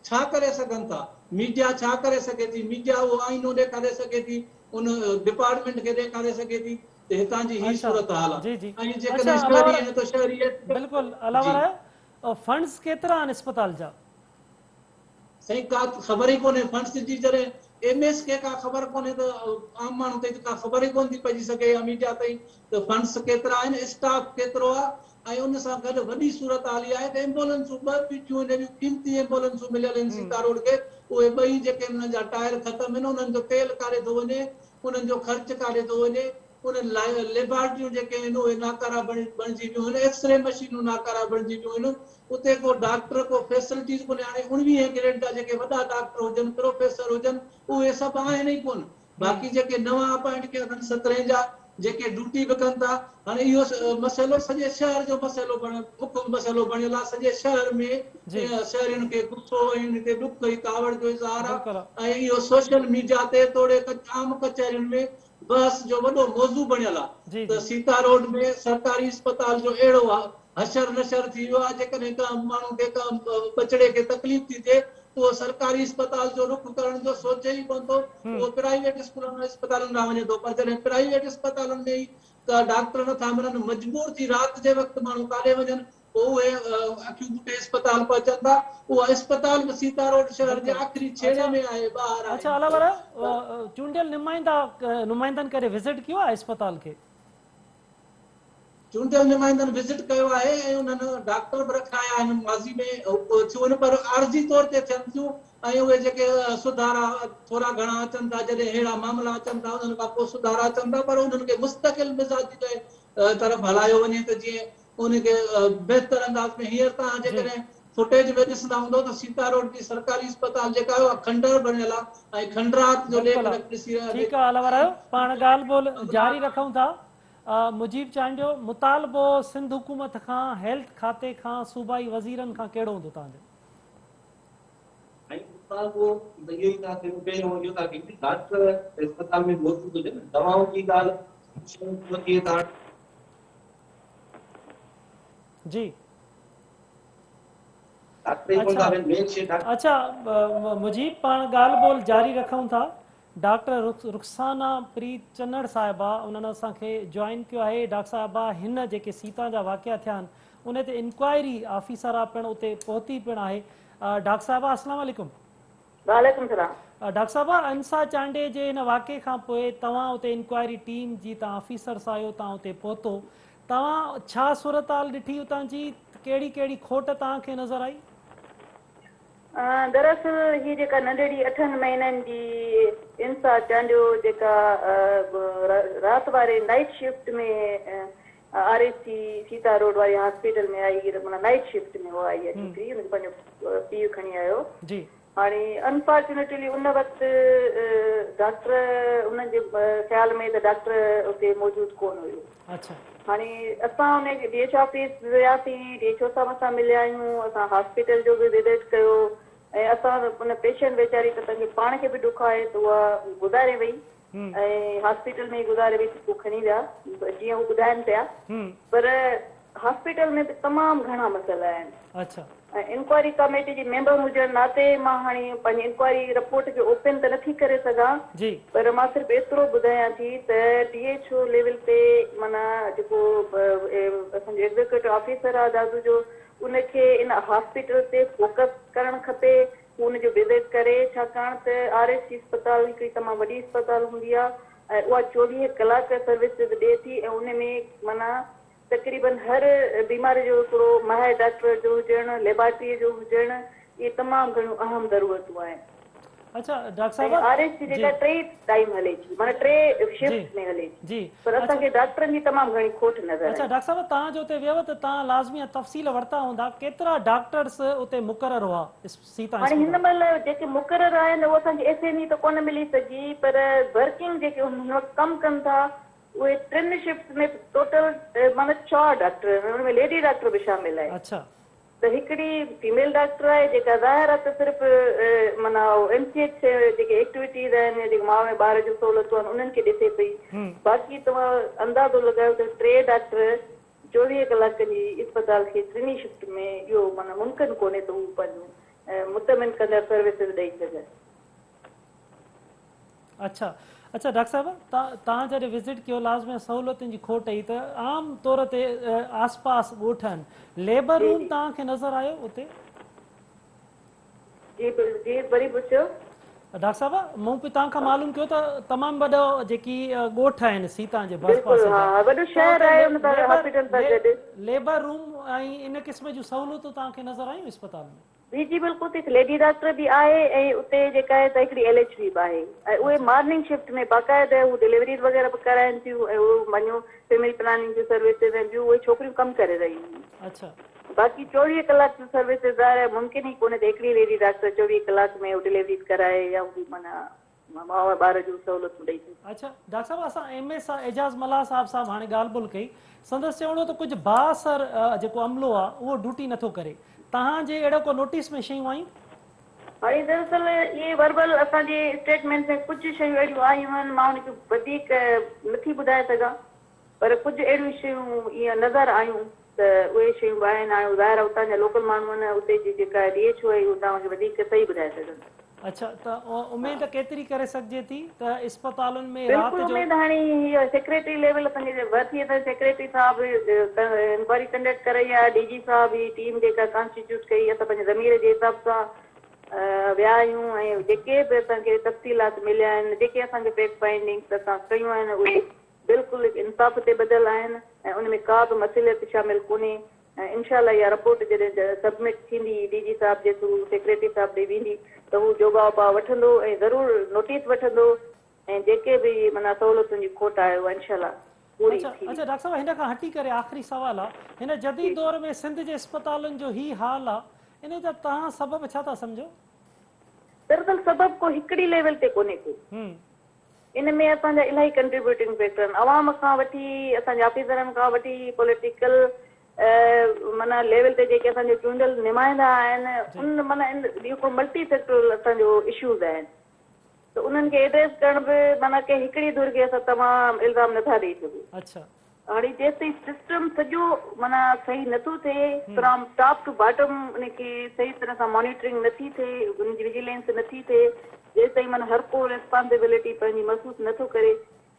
ڇا ڪري سگهن ٿا، ميڊيا ڇا ڪري سگهي ٿي، ميڊيا اهو آئينو ڏيکاري سگهي ٿي، ان ڊپارٽمينٽ کي ڏيکاري سگهي ٿي ته هتان جي هي صورتحال آهي ۽ جيڪڏهن شهري آهن ته شهري بلڪل علاوه فنڊز ڪيترا آهن اسپتال جا؟ سائين ڪا خبر ئي ڪونهي فنڊز جي جڏهن ايم ايس کي ڪا خبر ڪونهي ته عام ماڻهو تائين ته ڪا خبر ئي ڪونه ٿي پئجي سگهي يا ميڊيا تائين ته فنڊز ڪيترا آهن اسٽاف ڪيترو آهي ۽ ان سان گڏ وڏي صورتحال اها آهي ته ايمبولنسون ٻه بيٺيون آهن ايڏيون قيمتي ايمبولنسون مليل آهن سيتا روڊ کي اهي ٻئي جيڪي انهن جا ٽائر ختم آهن انهن جو تيل ڪاڏي ٿو وڃي انهن جو خرچ ڪاڏي ٿو وڃي انهن ليبارٽريون جيڪي آهن اهي ناڪارا بڻجي ويون آهن، ايڪسري مشينون ناڪارا بڻجي ويون آهن، اتي ڪو ڊاڪٽر ڪو فيسلٽيز ڪونهي، هاڻي اڻويهين گريڊ جا جيڪي وڏا ڊاڪٽر هجن، پروفيسر هجن اهي سڀ آهن ئي ڪونه، باقي جيڪي نوان اپائنٽ ڪيا اٿن سترهين جا جيڪي ڊيوٽي به ڪن ٿا، هاڻي اهو مسئلو سڄي شهر جو مسئلو بڻيل مک مسئلو بڻيل آهي، سڄي شهر ۾ شهرين کي غصو ۽ ان تي ڏک ۽ ڪاوڙ جو اظهار آهي ۽ اهو سوشل ميڊيا تي توڙي عام ڪچهرين ۾ بحث جو وڏو موضوع بڻيل آهي ته سيتا روڊ ۾ سرڪاري اسپتال جو اهڙو حشر نشر ٿي ويو آهي جيڪڏهن ڪنهن ماڻهو کي ڪنهن ٻچڙي کي تڪليف ٿي ٿئي ته اهو سرڪاري اسپتال جو رخ ڪرڻ جو سوچي ئي ڪونه ٿو اهو پرائيويٽ اسڪولن ۽ اسپتالن ڏانهن وڃي ٿو پر جڏهن پرائيويٽ اسپتالن ۾ ئي ڪا ڊاڪٽر نٿا ملن مجبور ٿي رات جي وقت ماڻهو ڪاڏي وڃن پوء اهي اکيون ٻوٽي اسپتال پهچن ٿا. اها اسپتال به سيتا روڊ شهر جي آخري ڇيڙي ۾ آهي، ٻاهر آهي. اڇا علاوه چونڊيل نمائندا نمائندن ڪڏهن وزٽ ڪيو آهي اسپتال کي؟ چونڊيل نمائندن وزٽ ڪيو آهي ۽ انهن ڊاڪٽر به رکرايا آهن ماضي ۾ ٿيون آهن پر عارضي طور تي ٿين ٿيون ۽ اهي جيڪي سڌارا ٿورا گهڻا اچن ٿا جڏهن اهڙا معاملا اچن ٿا انهن کان پوء سڌارا اچن ٿا پر انهن کي مستقل مزاجي جي طرف هلايو وڃي ته جيئن ان کي بهتر انداز ۾ هينئر توهان جيڪڏهن فوٽيج ۾ ڏسندا هوندؤ ته سيتا روڊ جي سرڪاري اسپتال جيڪا آهي اها کنڊر بڻيل آهي ۽ کنڊرات جو ڏيک رک ڏسي رهيا ٺيڪ آهي الله ورايو پاڻ ڳالهه ٻولهه جاري رکون ٿا مجيب چانڊيو مطالبو سنڌ حڪومت کان هيلٿ کاتي کان صوبائي وزيرن کان ڪهڙو هوندو توهان جو؟ ۽ مطالبو ته اهو ئي ٿا ڪيون پهريون اهو ٿا ڪيون ته ڊاڪٽر اسپتال ۾ موجود هجن دوائن جي ڳالهه ٿئي ته جي اڇا مجيب پاڻ ڳالهه ٻولهه جاري رکون ٿا ڊاڪٽر رخسانه پريت چنڙ صاحبه انهن اسان کي جوائن ڪيو آهي ڊاڪٽر صاحبه هن جيڪي سيتا جا واقعا ٿيا آهن ان تي انڪوائري آفيسر پڻ اتي پهتي پڻ آهي ڊاڪٽر صاحبه السلام عليڪم وعليڪم السلام. ڊاڪٽر صاحبه انسا چانڊيي جي هن واقعي کان پوء توهان اتي انڪوائري ٽيم جي توهان آفيسرس آهيو توهان اتي پهتو توهان ڇا صورتحال ڏٺي اتان جي ڪهڙي ڪهڙي کوٽ توهان کي نظر آئي؟ دراصل هي جيڪا ننڍڙي اٺن مهينن جي انسا چانڊيو جيڪا رات واري night shift ۾ R H C Sita road واري هاسپيٽل ۾ آئي معنيٰ نائيٽ شفٽ ۾ هو آئي اها ڇوڪري ان کي پنهنجو پيء کڻي آيو جي. هاڻي انفارچونيٽلي ان وقت ڊاڪٽر انهن جي خيال ۾ ته ڊاڪٽر اتي موجود ڪونه هيو. اڇا. هاڻي اسان ان ڊي ايڇ آفيس وياسين، ڊي ايڇ او صاحب سان مليا آهيون، اسان هاسپيٽل جو به وزٽ ڪيو ۽ اسان ان پيشنٽ ويچاري ته پنهنجي پاڻ کي به ڏک آهي ته اها گذاري وئي ۽ هاسپيٽل ۾ ئي گذاري وئي ته پوء کڻي ويا جيئن هو ٻڌائن پيا پر هاسپيٽل ۾ به تمام گهڻا مسئلا آهن. اڇا. ۽ انڪوائري ڪاميٽي جي ميمبر هجڻ ناتي مان هاڻي پنهنجي انڪوائري رپورٽ کي اوپن ته نٿي ڪري سگهان جي. پر مان صرف ايترو ٻڌايان ٿي ته ڊي ايڇ او ليول تي معنيٰ جيڪو اسان جو ايگزيڪيوٽو آفيسر آهي دادو جو ان کي ان هاسپيٽل تي فوڪس ڪرڻ کپي هو ان جو وزٽ ڪري ڇاڪاڻ ته آر ايڇ سي اسپتال هڪڙي تمام وڏي اسپتال هوندي آهي ۽ اها 24 ڪلاڪ سروسز ڏئي ٿي ۽ ان ۾ معنيٰ تقريبن هر بيماري جو هڪڙو ماهر ڊاڪٽر جو هجڻ، ليبارٽريء جو هجڻ، اهي تمام گهڻيون اهم ضرورتون آهن. اڇا ڊاڪٽر ۽ صاحبه آر ايڇ سي جي جيڪا ٽي ٽائيم هلي ٿي معنيٰ ٽي جي شفٽ ۾ هلي ٿي جي پر اڇا اسان کي ڊاڪٽرن جي تمام گهڻي کوٽ نظر اڇا آئي. ڊاڪٽر صاحبه توهان جو اتي ويو ته توهان لازمي تفصيل ورتا هوندا ڪيترا ڊاڪٽرس اتي مقرر هئا سيتا هاڻي هن اسپتال. مهل جيڪي مقرر آهن اهو اسان کي ايس ايم اي ته ڪونه ملي سگهي پر ورڪنگ جيڪي هن وقت ڪم ڪن ٿا اهي ٽن شفٽس ۾ ٽوٽل معنيٰ چار ڊاڪٽر آهن ان ۾ ليڊي ڊاڪٽر به شامل آهي. اڇا. ته هڪڙي فيميل ڊاڪٽر آهي جيڪا ظاهر آهي ته صرف معنيٰ ايم سي ايڇ جيڪي ايڪٽيوٽيز آهن يا جيڪي ماء ۽ ٻار جون سهولتون آهن انهن کي ڏسي پئي باقي توهان اندازو لڳايو ته ٽي ڊاڪٽر 24 ڪلاڪن جي اسپتال کي ٽنهي شفٽ ۾ اهو معنيٰ ممڪن ڪونهي ته هو پنهنجون مطمئن ڪندڙ سروسز ڏئي سگهن. اڇا اڇا ڊاڪٽر صاحب توهان جڏهن وزٽ ڪيو لازمي سهولتن جي کوٽ هئي ته عام طور تي آس پاس ڳوٺ آهن ليبر روم توهان کي نظر آيو اتي؟ جي جي وري پڇو. ڊاڪٽر صاحب مون به توهان کان معلوم ڪيو ته تمام وڏو جيڪي ڳوٺ آهن سيتا جي ڀرپاسي بلڪل ها وڏو شهر آهي ان هاسپيٽل سان گڏ. ليبر روم ۽ ان قسم جون سهولتون توهان کي نظر آيون اسپتال ۾؟ جي جي بلڪل اتي هڪ ليڊي ڊاڪٽر به آهي ۽ اتي جيڪا آهي ته هڪڙي ايل ايڇ وي به آهي ۽ اهي مارننگ شفٽ ۾ باقاعده هو ڊليوريز وغيره به ڪرائين ٿيون ۽ اهي مڃو فيملي پلاننگ جون سروسز ۽ ٻيون اهي ڇوڪريون ڪم ڪري رهيون هيون. اڇا. باقي 24 ڪلاڪ جون سروسز ظاهر آهي ممڪن ئي ڪونهي ته هڪڙي ليڊي ڊاڪٽر 24 ڪلاڪ ۾ هو ڊليوريز ڪرائي يا هو معنيٰ ماء ۽ ٻار جون سهولتون ڏئي سگهي. اڇا ڊاڪٽر صاحب اسان ايم ايس اعجاز ملاح صاحب سان به هاڻي ڳالهه ٻولهه ڪئي سندس چوڻ هو ته ڪجهه بااثر جيڪو عملو آهي اهو ڊيوٽي نٿو ڪري توهان جي اهڙو ڪو نوٽيس ۾ شيون آيون؟ هاڻي دراصل اهي وربل اسان جي اسٽيٽمينٽ ۾ ڪجهه شيون اهڙيون آيون آهن مان ان کي وڌيڪ نٿي ٻڌائي سگهان پر ڪجهه اهڙيون شيون ائين نظر آيون ته اهي شيون به آهن هاڻي ظاهر آهي اتان جا لوڪل ماڻهو آهن اتي جي جيڪا ڊي ايڇ او آهي اهو توهان کي وڌيڪ صحيح ٻڌائي سگهندو. اڇا ته اميد ڪيتري ڪري سگهجي ٿي ته اسپتالن ۾ رات بلڪل جو. اميد هاڻي هي سيڪريٽري ليول اسان جي ڀرتي ته سيڪريٽري صاحب انڪوائري ڪنڊڪٽ ڪرائي آهي ڊي جي صاحب هي ٽيم جيڪا ڪانسٽيٽيوٽ ڪئي اسان پنهنجي ضمير جي حساب سان ويا آهيون ۽ جيڪي به اسان کي تفصيلات مليا آهن جيڪي اسان کي فيڪٽ فائنڊنگس اسان ڪيون آهن اهي بلڪل انصاف تي ٻڌل آهن ۽ ان ۾ ڪا به مصلحت شامل ڪونهي ۽ انشاء الله اها رپورٽ جڏهن سبمٽ ٿيندي ڊي جي صاحب جي ٿرو سيڪريٽري صاحب ڏي ويندي ته هو جوڳا اپاء وٺندو ۽ ضرور نوٽيس وٺندو ۽ جيڪي به معنيٰ سهولتن جي کوٽ آهي اها انشاء الله پوري اڇا ٿي اڇا ويندي. ڊاڪٽر صاحب هن کان هٽي ڪري آخري سوال آ هن جديد دور ۾ سنڌ جي اسپتالن جو هي حال آ انهي جا توهان سبب ڇا ٿا سمجهو؟ دراصل سبب ڪو هڪڙي ليول تي ڪونهي ڪو. ان ۾ اسان جا الاهي ڪنٽريبيوٽنگ فيڪٽر آهن عوام کان وٺي اسان جي آفيسرن کان وٺي پوليٽيڪل معنيٰ ليول تي جيڪي اسان جا چونڊيل نمائندا آهن ان معنيٰ ان اهو ملٽي فيڪٽورل اسان جو اشوز آهن ته انهن کي ايڊريس ڪرڻ به معنيٰ ڪنهن هڪڙي ڌر کي اسان تمام الزام نٿا ڏئي سگهون. اڇا. هاڻي جيستائين سسٽم سڄو معنيٰ صحيح نٿو ٿئي فرام ٽاپ ٽو باٽم ان کي صحيح طرح سان مانيٽرنگ نٿي ٿئي ان جي وجيلينس نٿي ٿئي جيستائين معنيٰ هر ڪو ريسپانسبلٽي پنهنجي محسوس نٿو ڪري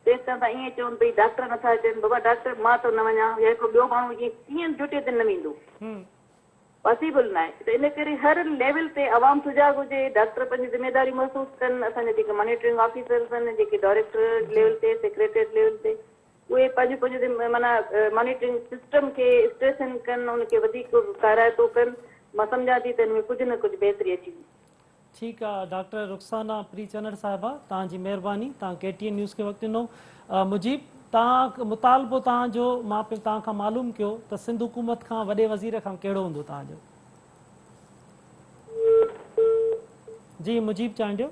تيستائين اسان ائين چئون ڀئي ڊاڪٽر نٿا اچن بابا ڊاڪٽر مان ٿو نه وڃان يا هڪڙو ٻيو ماڻهو ائين ڪيئن ڊيوٽي تي نه ويندو پاسيبل ناهي ته ان ڪري هر ليول تي عوام سجاڳ هجي، ڊاڪٽر پنهنجي ذميواري محسوس ڪن، اسان جا جيڪي مانيٽرنگ آفيسرز آهن جيڪي ڊائريڪٽر ليول تي سيڪريٽريٽ ليول تي اهي پنهنجو پنهنجو معنيٰ مانيٽرنگ سسٽم کي اسٽريسن ڪن ان کي وڌيڪ ڪارائتو ڪن مان سمجهان ٿي ته ان ۾ ڪجهه نه ڪجهه بهتري اچي ويندي. ٺيڪ آ ڊاڪٽر رخسانه پري چنڙ صاحبه توهان جي مهرباني توهان ڪي ٽي اين نيوز کي وقت ڏنو مجيب توهان مطالبو توهان جو مان پڻ توهان کان معلوم ڪيو ته سنڌ حڪومت کان وڏي وزير کان ڪهڙو هوندو توهان جو. جي مجيب چانڊيو.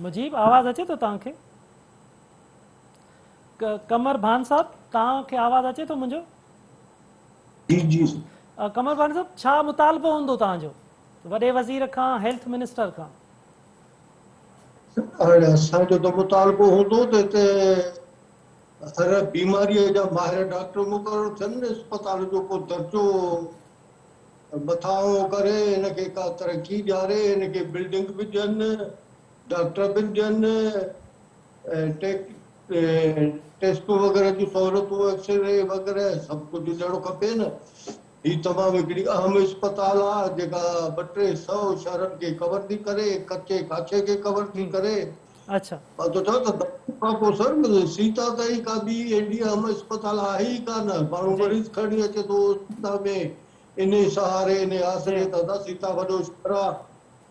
مجيب آواز اچي ٿو توهان کي؟ قمر ڀان صاحب توهان کي آواز اچي ٿو منهنجو؟ جي جي. قمر ڀان صاحب ڇا مطالبو هوندو توهان جو وڏي وزير کان هيلٿ منسٽر کان؟ هاڻي اسان جو ته مطالبو هوندو ته هتي هر بيماريء جا ماهر ڊاڪٽر مقرر ٿين، اسپتال جو ڪو درجو مٿانهون ڪري هن کي ڪا ترقي ڏياري هن کي بلڊنگ به ڏين، ڊاڪٽر به ڏين، ٽيسٽون وغيره جون سهولتون ايڪسري وغيره سڀ ڪجهه ڏيڻو کپي نه. هي تمام هڪڙي اهم اسپتال آ جيڪا ٻه ٽي سئو شهرن کي ڪور ٿي ڪري، ڪچي ڪاڇي کي ڪور ٿي ڪري. اڇا. مان ٿو چوان ته دادو کان پوء سر سيتا تائين ڪا ٻي اهڙي اهم اسپتال آهي ئي ڪا نه. ماڻهو مريض کڻي اچي ٿو سيتا ۾ انهي سهاري انهي آسري ته ادا سيتا وڏو شهر آ،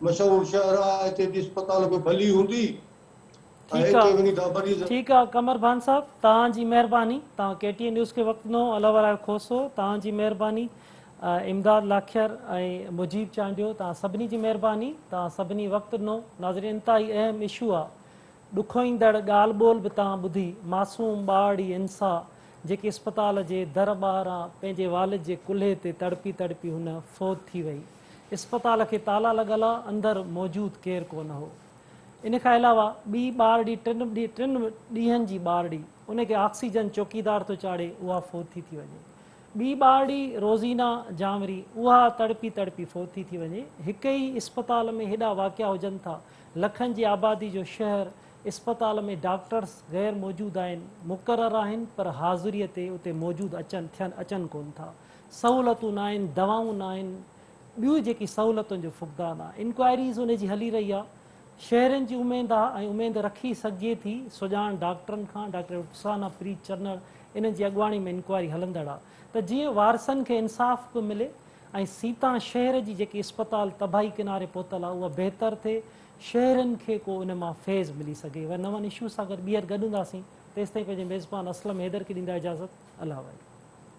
مشهور شهر آ، هتي جي اسپتال به ڀلي هوندي. ٺيڪ آ ٺيڪ آ قمر ڀان صاحب توهان جي مهرباني توهان ڪي ٽي اين نيوز کي وقت ڏنو الله ورايو کوسو توهان جي مهرباني امداد لاکير ۽ مجيب چانڊيو توهان سڀني جي مهرباني توهان سڀني وقت ڏنو ناظرين انتهائي اهم اشو آ ڏکوئيندڙ ڳالهه ٻولهه به توهان ٻڌي معصوم ٻارڙي انسا جيڪي اسپتال جي در ٻاهران پنهنجي والد جي ڪلهي تي تڙپي تڙپي هن فوت ٿي وئي اسپتال کي تالا لڳل آ اندر موجود ڪير ڪونه هو. ان کان علاوه ٻي ٻارڙي ٽن ڏينهن جي ٻارڙي ان کي آڪسيجن چوڪيدار ٿو چاڙهي اها فوت ٿي ٿي وڃي. ٻي ٻارڙي روزينا جانوري اها تڙپي تڙپي فوت ٿي ٿي وڃي. هڪ ئي اسپتال ۾ هيڏا واقعا هجن ٿا. لکن جي آبادي جو شهر اسپتال ۾ ڊاڪٽرس غير موجود آهن مقرر آهن پر حاضري تي اتي موجود اچن ٿين اچن ڪون ٿا. سهولتون ناهن دوائون ناهن ٻيون جيڪي سهولتن جو فقدان آ انڪوائريز ان جي هلي رهي آ شهرين جي اميد آ ۽ اميد رکي سگهجي ٿي سڄاڻ ڊاڪٽرن کان ڊاڪٽر رخسانه پريت چنڙ انهن جي اڳواڻي ۾ انڪوائري هلندڙ آ ته جيئن وارثن کي انصاف به ملي ۽ سيتان شهر جي جيڪي اسپتال تباهي ڪناري پهتل آ اها بهتر ٿئي شهرين کي ڪو ان مان فيض ملي سگهي وري نون اشوز سان گڏ ٻيهر گڏ هونداسين تيستائين پنهنجي ميزبان اسلم حيدر کي ڏيندا اجازت الله واهي.